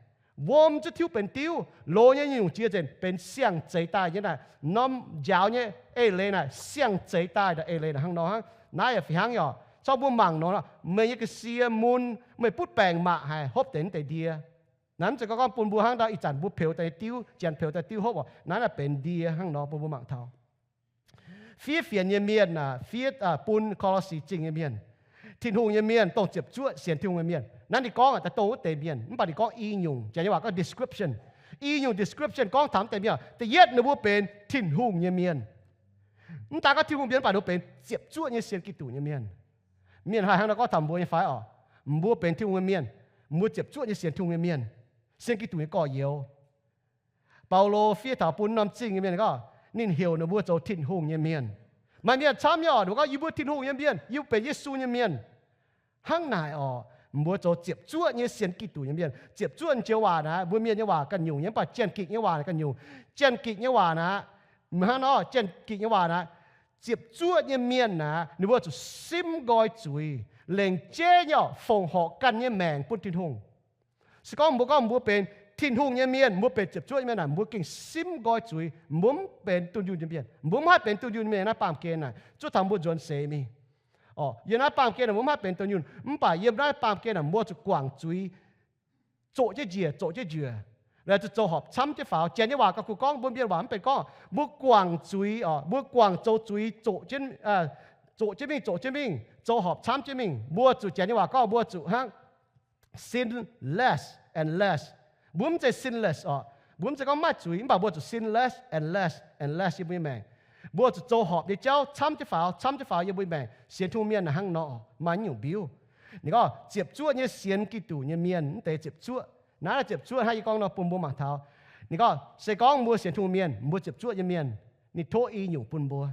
Wuom zuqc tiuv benx diuv, loz nyei nyungc jiex nzengc benx siang-zeix daaih nyei naaic, norm njaaux nyei eix leiz naaic siang-zeix daaih eix leiz naaic hnangv nor hnangv. Naaiv yaac fih hnangv oc, corc mbuo mangc nor, meih nyei ga'sie mun, meih butv baengc maqc haic hopv deix naaiv deix ndie. Naaiv mv zeiz gorngv bun mbuo hnangv ndau ih zanc mbuo peux daaih diuv, janx peux daaih diuv hopv oc, naaiv naaic benx ndie hnangv nor bun mbuo mangc taux. Fiev fienx nyei mienh aah, fiev, bun Ko^lo^si Zingh nyei mienh, Tin-Hungh nyei mienh, dongh ziepc zuoqv sienx Tin-Hungh nyei mienh. Naaiv ninh gorngv aah, daaih dongh wuov deix mienh, mv baac ninh gorngv i nyungc, janx nyei waac gorngv description. I nyungc description gorngv taux wuov deix mienh, da'yietv ninh mbuo benx Tin-Hungh nyei mienh. Mv daan gorngv Tin-Hungh mienh, mv baac ninh mbuo benx ziepc zuoqv nyei sienx Giduc nyei mienh. Mienh haih hnangv nor gorngv taux mbuo nyei fai oc? Mbuo benx Tin-Hungh nyei mienh, mbuo ziepc zuoqv nyei sienx Tin-Hungh nyei mienh, sienx Giduc nyei gorx-youz. Baulo fiev taux bun norm zingh nyei mienh gorngv, ninh heuc ninh mbuo zoux Tin-Hungh nyei mienh. Maaih mienh camv nyei oc, ninh mbuo gorngv, yie mbuo Tin-Hungh nyei mienh, yie mbuo benx Yesu nyei mienh. Hnangv naaic oc, mbuo zoux ziepc zuoqv nyei sienx Giduc nyei mienh. Ziepc zuoqv joux waac naaiv, mbuo mienh nyei waac ganh nyungc nyei, mv baac Janx-Gikc nyei waac ganh nyungc. Janx-Gikc nyei waac naaiv, hnangv nor, Janx-Gikc nyei waac naaiv, ziepc zuoqv nyei mienh naaiv, ninh mbuo zuqc simv nqoi zuiz, lengc jeiv nyei oc, fongc horc ganh nyei maengc bun Tin-Hungh. Se gorngv mbuo gorngv mbuo benx Tin-Hungh nyei mienh, mbuo benx ziepc zuoqv nyei mienh naaic, mbuo gengh simv nqoi zuiz, mbuo mv benx dunh yunh nyei mienh. Mbuo mv haih benx dunh yunh nyei mienh naaiv baamh gen naaic, zuov taux mbuo nzuonx seix mingh. Orqc, yiem naaiv baamh gen naaic mbuo mv haih benx dunh yunh, mv baac yiem naaiv baamh gen naaic mbuo zuqc guangc zuiz, zoqc jienv njiec, zoqc jienv njiec, laaic zuqc zoux horpc camv jienv faaux. Janx nyei waac gauh kungx gorngv, mbuo mienh waac mv benx gorngv, mbuo guangc zuiz oc, mbuo guangc zoux zuiz zoqc jienv, zoqc jienv mingh, zoqc jienv mingh, zoux horpc camv jienv mingh. Mbuo zuqc, Janx nyei waac gorngv, mbuo zuqc hnangv sin less and less. Mbuo mv zeiz sinless oc. Mbuo mv zeiz gorngv maiv maaih zuiz, mv baac mbuo zuqc sin less and less and less yiem mbuo nyei maengc. Mbuo zuqc zoux horpc nyei jauv camv jienv faaux, camv jienv faaux yiem mbuo nyei maengc. Sienx Tin-Hungh mienh naaic hnangv nor, maaih nyungc mbiuv. Ninh gorngv ziepc zuoqv nyei sienx Giduc nyei mienh, mv deix ziepc zuoqv. Naaiv ziepc zuoqv hnangv yie gorngv nor bun mbuo mangc taux. Ninh gorngv se gorngv mbuo sienx Tin-Hungh mienh, mbuo ziepc zuoqv nyei mienh, ninh tov i nyungc bun mbuo.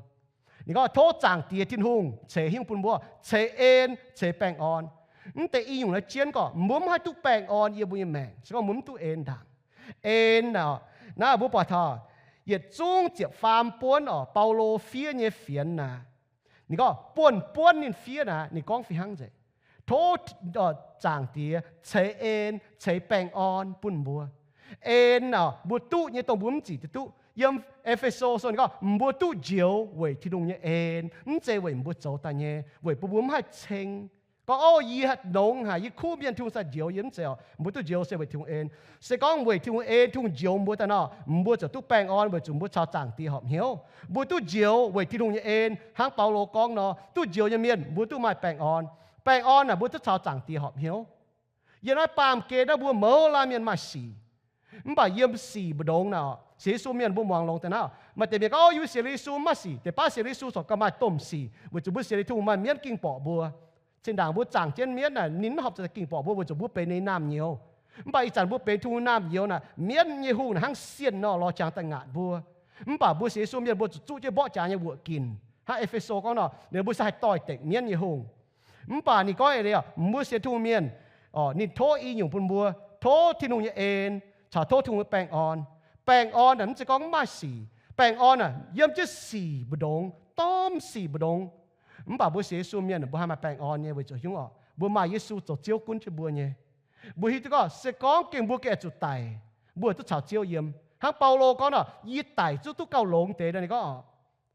Ninh gorngv tov Zaangc Diex Tin-Hungh ceix haaix nyungc bun mbuo, ceix en, ceix baengh orn. Mv deix i nyungc naaiv jienv gorngv mbuo mv haih duqv baengh orn yiem mbuo nyei maengc se gorngv mbuo mv duqv en ndaangc. En naaic, naaiv mbuo buatc taux yietc zungv ziepc faam buonv oc, Baulo fiev nyei fienx naaic, ninh gorngv buonv-buonv ninh fiev naaic, ninh gorngv fih hnangv nzengc. Tov Zaangc Diex ceix en, ceix baengh orn bun mbuo. En naaic, mbuo duqv nyei dongh mbuo mv zic duqv duqv. Yiem E^fe^so sou ninh gorngv mbuo duqv njoux weic Tin-Hungh nyei en, mv zeiz weic mbuo zoux daaih nyei, weic bun mbuo mv haih ceng. Gorngv, ov, yie haih nongx haic, yie kuv mienh Tin-Hungh sai njoux yie, mv zeiz oc. Mbuo duqv njoux se weic Tin-Hungh en. Se gorngv weic Tin-Hungh en, Tin-Hungh njoux mbuo daaih nor, mbuo ziouc duqv baengh orn weic zuqc mbuo caux Zaangc Diex horpc hnyouv. Mbuo duqv njoux weic Tin-Hungh nyei en, hnangv Baulo gorngv nor, duqv njoux nyei mienh mbuo duqv maaih baengh orn. Baengh orn naaic mbuo duqv caux Zaangc Diex horpc hnyouv. Yiem naaiv baamh gen naaiv mbuo mouz laanh mienh maaih sic, mv baac yiem sic mbu'ndongx naaic, sienx Yesu mienh mbuo muangx longx daaih naaiv, maaih deix mienh gorngv, ov, yie sienx Yesu mv maaih sic. Deix baav sienx Yesu corc gauh maaih domh sic, weic zuqc mbuo sienx Tin-Hungh maaih mienv ging borqc mbuo. Zinh ndaangc mbuo zaangc jienv mienv naaic, ninh mv horpc zuqc ging borqc mbuo weic zuqc mbuo benx ninh naamh nyouz. Mv baac ih zanc mbuo benx Tin-Hungh naamh nyouz naaic, mienv nyei hungh naaic hnangv sienh nor lorz qangx daaih ngaatc mbuo. Mv baac mbuo sienx Yesu mienh mbuo zuqc zuqv jienv mborqv jaax nyei wuoqc ginc. Hnangv E^fe^so gorngv nor, ninh mbuo se haih doix-dekc mienv nyei hungh. Mv baac ninh gorngv eix leiz, mbuo sienx Tin-Hungh mienh, ninh tov i nyungc bun mbuo, tov Tin-Hungh nyei en, caux tov Tin-Hungh nyei baengh orn. Baengh orn naaic mv zeiz gorngv mv maaih sic. Baengh orn naaic yiem jienv sic mbu'ndongx, domh sic mbu'ndongx. Mv baac mbuo sienx Yesu mienh mbuo haih maaih baengh orn nyei weic zuqc nyungc orqc, mbuo maaih Yesu zoux Ziouv gunv jienv mbuo nyei. Mbuo hiuv duqv gorngv se gorngv gengh mbuo gengh zuqc daic, mbuo duqv caux Ziouv yiem. Hnangv Baulo gorngv nor, yie daic zuqc duqv gauh longx deix nor, ninh gorngv,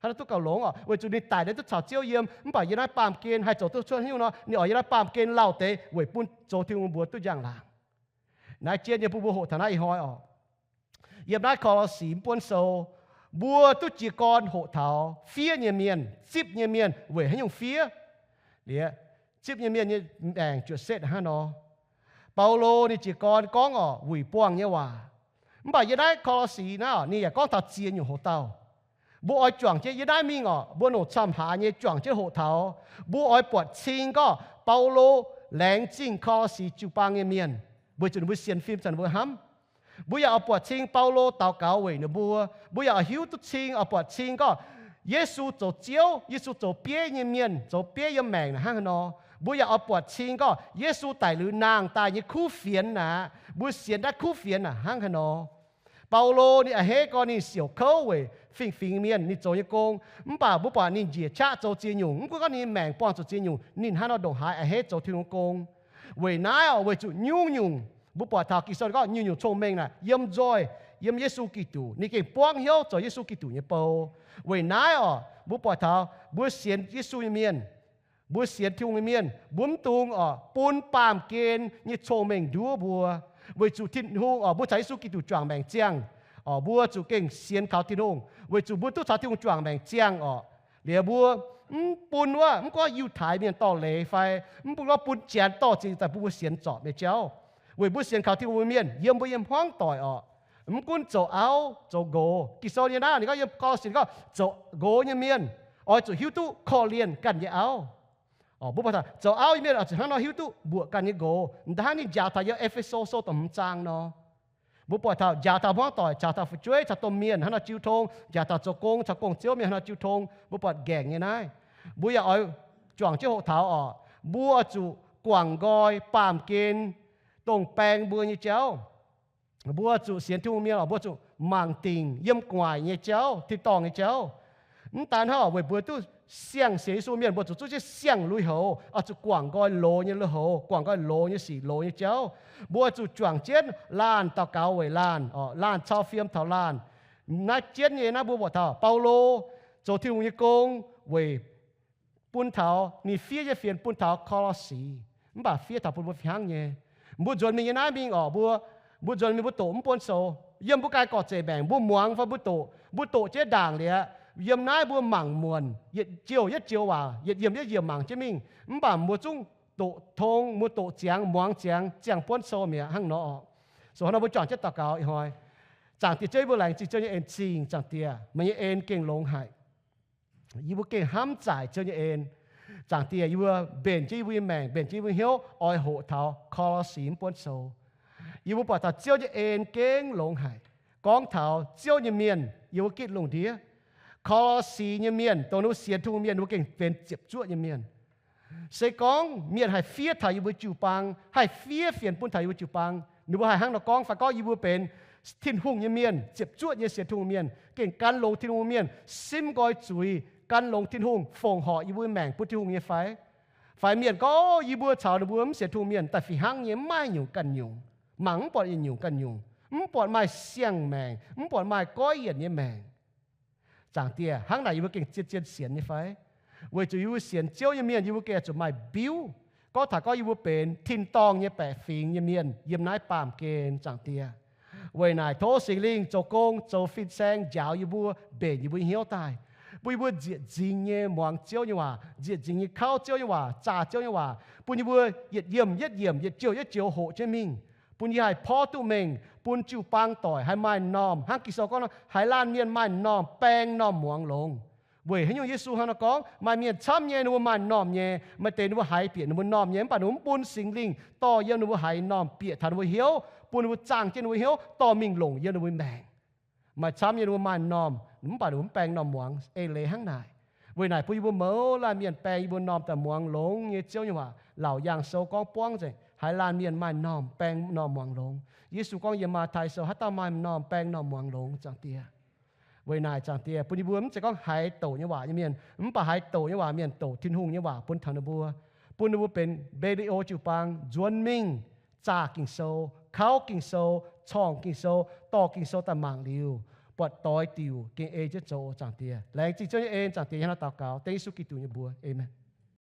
hnangv duqv gauh longx orqc, weic zuqc ninh daic naaiv duqv caux Ziouv yiem. Mv baac yiem naaiv baamh gen haih zoux duqv cuotv haaix nyungc nor, ninh oix yiem naaiv baamh gen lauh deix weic bun zoux Tin-Hungh mbuo duqv njang-laangc. Naaiv jien nyei bun mbuo hoqc taux naaiv ih hnoi orqc. Yiem naaiv Ko^lo^si mv buonv sou, mbuo duqv jiez gorn hoqc taux fiev nyei mienh, zipv nyei mienh weic haaix nyungc fiev. Liuz, zipv nyei mienh nyei maengc juoqc setv hnangv nor. Baulo ninh jiez gorn gorngv orqc, wuic buangh nyei waac. Mv baac yiem naaiv Ko^lo^si naaiv orqc, ninh yaac gorngv taux ziex nyungc hoc dauh. Mbuo oix juangc jienv yiem naaiv mingh orqc, mbuo longc camv-haaix nyei juangc jienv hoqc taux. Mbuo oix buatc cing gorngv Baulo laengz zingh Ko^lo^si jiu-baang nyei mienh, weic zuqc ninh mbuo sienx fim caux ninh mbuo hnamv. Mbuo yaac oix buatc cing Baulo daux gaux weic ninh mbuo. Mbuo yaac oix hiuv duqv cing, oix buatc cing gorngv Yesu zoux Ziouv, Yesu zoux bieiv nyei mienh, zoux bieiv yiem maengc naaic hnangv haaix nor. Mbuo yaac oix buatc cing gorngv Yesu daic liuz nangh daaih nyei kuv fienx naaic, mbuo sienx naaiv kuv fienx naaic hnangv haaix nor. Baulo ninh a'hneiv gorngv ninh siouc kouv weic fingx-fingx mienh ninh zoux nyei gong. Mv baac mbuo buatc ninh njiec qaqv zoux ziex nyungc, mv gunv gorngv ninh maengc buangh zuqc ziex nyungc, ninh hnangv nor ndongc haaix a'hneiv zoux Tin-Hungh gong. Weic naaiv orqc, weic zuqc nyungc-nyungc, mbuo buatc taux Ging-Sou gorngv nyungc-nyungc cong-mengh naaic yiem nzoih, yiem Yesu Giduc, ninh gengh buangv hnyouv zoux Yesu Giduc nyei bou. Weic naaiv orqc, mbuo buatc taux mbuo sienx Yesu nyei mienh, mbuo sienx Tin-Hungh nyei mienh, mbuo mv dungx orqc bun baamh gen nyei cong-mengh nduov mbuo. Weic zuqc Tin-Hungh orqc, mbuo caux Yesu Giduc juangc maengc ziangh orqc, mbuo zuqc gengh sienx kaux Tin-Hungh, weic zuqc mbuo duqv caux Tin-Hungh juangc maengc ziangh orqc. Liuz mbuo mv bun wuov, mv gorngv Yiutai mienh dorh leiz fai mv bun wuov, bun janx dorh zingh daaih bun mbuo sienx zorpc nyei jauv, weic mbuo sienx kaux Tin-Hungh mienh yiem mbuo nyei hmuangv doic orqc. Mv gunv zoux auv zoux nqox, Ging-Sou nyei naaiv ninh gorngv yiem Ko^lo^si gorngv zoux nqox nyei mienh oix zuqc hiuv duqv korv-lienh ganh nyei auv. Mbuo buatc taux zoux auv nyei mienh oix zuqc hnangv nor hiuv duqv mbuoqc ganh nyei nqox. M'daaih hnangv ninh njaaux taux yiem E^fe^so sou da'hmz zaang nor, mbuo buatc taux njaaux taux hmuangv doic, njaaux taux fu'jueiv, taux domh mienh hnangv nor jiu tong, njaaux taux zoux gong caux gong-ziouv mienh hnangv nor jiu tong. Mbuo buatc nqaengc nyei naaiv, mbuo yaac oix juangc jienv hoqc taux orqc. Mbuo zuqc guangc nqoi baamh gen dongh baeng mbuo nyei jauv. Mbuo zuqc sienx Tin-Hungh mienh oc, mbuo zuqc mangc dingc yiem gu'nguaaic nyei jauv, tin-dorngh nyei jauv. Mv daan hnangv, weic mbuo duqv siang-sienx Yesu mienh, mbuo zuqc zuqv jienv siang-lui-houx, oix zuqc guangc nqoi loz nyei lui-houx, guangc nqoi loz nyei sic, loz nyei jauv. Mbuo zuqc juangc jienv laanh daux gaux weic laanh, laanh cau fiem taux laanh. Naaiv jienv nyei naaiv mbuo buatc taux Baulo zoux Tin-Hungh nyei gong weic bun taux ninh fiev nyei fienx bun taux Ko^lo^si, mv baac fiev taux bun mbuo fih hnangv nyei. Mbuo nzuonx mingh nyei naaiv mingh orqc, mbuo, mbuo nzuonx mingh mbuo doqc mv buonv sou. Yiem mbuo ganh gorqv-zeic maengc mbuo muangx fai mbuo doqc, mbuo doqc jienv ndaangc liuz, yiem naaiv mbuo mangc muonc, yietc jouh yietc jouh waac, yietc yiemc yietc yiemc mangc jienv mingh. Mv baac mbuo zungv doqc tong, mbuo doqc ziangx, muangx ziangx, ziangh buonv sou mi'aqv hnangv nor orqc. So hnangv nor mbuo juangc jienv daux gaux ih hnoi. Zaangc Diex, Ziouv, yie mbuo laengz zingh Ziouv nyei en-zingh. Zaangc Diex, meih nyei en gengh longx haic. Yie mbuo gengh hnamv zaaic Ziouv nyei en. Zaangc Diex, yie mbuo mbenc jienv yie mbuo nyei maengc, mbenc jienv yie mbuo hnyouv oix hoqc taux Ko^lo^si mv buonv sou. Yie mbuo buatc taux Ziouv nyei en gengh longx haic. Gorngv taux Ziouv nyei mienh, yie mbuo gitv lungh ndiev, Ko^lo^si nyei mienh, dongh ninh mbuo sienx Tin-Hungh mienh, ninh mbuo gengh benx ziepc zuoqv nyei mienh. Se gorngv mienh haih fiev taux yie mbuo jiu-baang, haih fiev fienx bun taux yie mbuo jiu-baang, ninh mbuo haih hnangv nor gorngv fai gorngv yie mbuo benx Tin-Hungh nyei mienh, ziepc zuoqv nyei sienx Tin-Hungh mienh, gengh gan longx Tin-Hungh mienh, simv nqoi zuiz, gan longx Tin-Hungh, fongc horc yie mbuo maengc bun Tin-Hungh nyei fai? Fai mienh gorngv, o, yie mbuo caux ninh mbuo mv sienx Tin-Hungh mienh daaih fih hnangv nyei, mv maaih nyungc ganh nyungc, mangc mv buatc yietc nyungc ganh nyungc, mv buatc maaih siang-maengc, mv buatc maaih goiv yienc nyei maengc. Zaangc Diex, hnangv naaic yie mbuo gengh zien-zien sienx nyei fai? Weic zuqc yie mbuo sienx Ziouv nyei mienh, yie mbuo gengh zuqc maaih mbiuv. Gorngv taux gorngv yie mbuo benx tin-dorngh nyei baeqc fingx nyei mienh yiem naaiv baamh gen, Zaangc Diex. Weic naaic tov Singx Lingh zoux gong zoux fin-saeng njaaux yie mbuo, mbenc yie mbuo hnyouv daaih, bun yie mbuo nzieqc nzingx nyei muangx Ziouv nyei waac, nzieqc nzingx nyei kauv Ziouv nyei waac, zaah Ziouv nyei waac, bun yie mbuo yietc yiemc yietc yiemc, yietc jouh yietc jouh hoqc jienv mingh, bun yie haih porv duqv mengh, bun jiu-baang doic haih maaih m'normh. Hnangv Ging-Sou gorngv nor, haaix laanh mienh maaih m'normh, baeng m'normh muangx longx. Weic haaix nyungc Yesu hnangv nor gorngv? Maaih mienh camv nyei, ninh mbuo maaih m'normh nyei, maaih deix ninh mbuo haiz bieqc ninh mbuo m'normh nyei, mv baac ninh mbuo mv bun Singx Lingh dorh yiem ninh mbuo haiz m'normh bieqc taux ninh mbuo hnyouv, bun ninh mbuo zaangh jienv ninh mbuo hnyouv dorh mingh longc yiem ninh mbuo maengc. Maaih camv nyei ninh mbuo maaih m'normh, mv baac ninh mbuo mv baeng m'normh muangx, eix leiz hnangv naaic. Weic naaic bun yie mbuo mouz laanh mienh baeng yie mbuo m'normh daaih muangx longx nyei Ziouv nyei waac. Laauc Yaangh Sou gorngv buangv nzengc, haaix laanh mienh maaih m'normh, baeng m'normh muangx longx. Yesu gorngv yiem Matv^tai Sou, haaix dauh maaih m'normh, baeng m'normh muangx longx, Zaangc Diex. Weic naaic, Zaangc Diex, bun yie mbuo mv zeiz gorngv haiz douc nyei waac nyei mienh, mv baac haiz douc nyei waac mienh douc Tin-Hungh nyei waac bun taux ninh mbuo, bun ninh mbuo benx Mbe^li^o jiu-baang nzuonx mingh zaah Ging-Sou, kauv Ging-Sou, corngh Ging-Sou, dorh Ging-Sou daaih mangc liuz, buatc doix diuc gengh ei jienv zoux, Zaangc Diex. Laengz zingh Ziouv nyei en, Zaangc Diex, yie hnangv naaiv daux gaux dengv Yesu Giduc nyei mbuox. Aamen.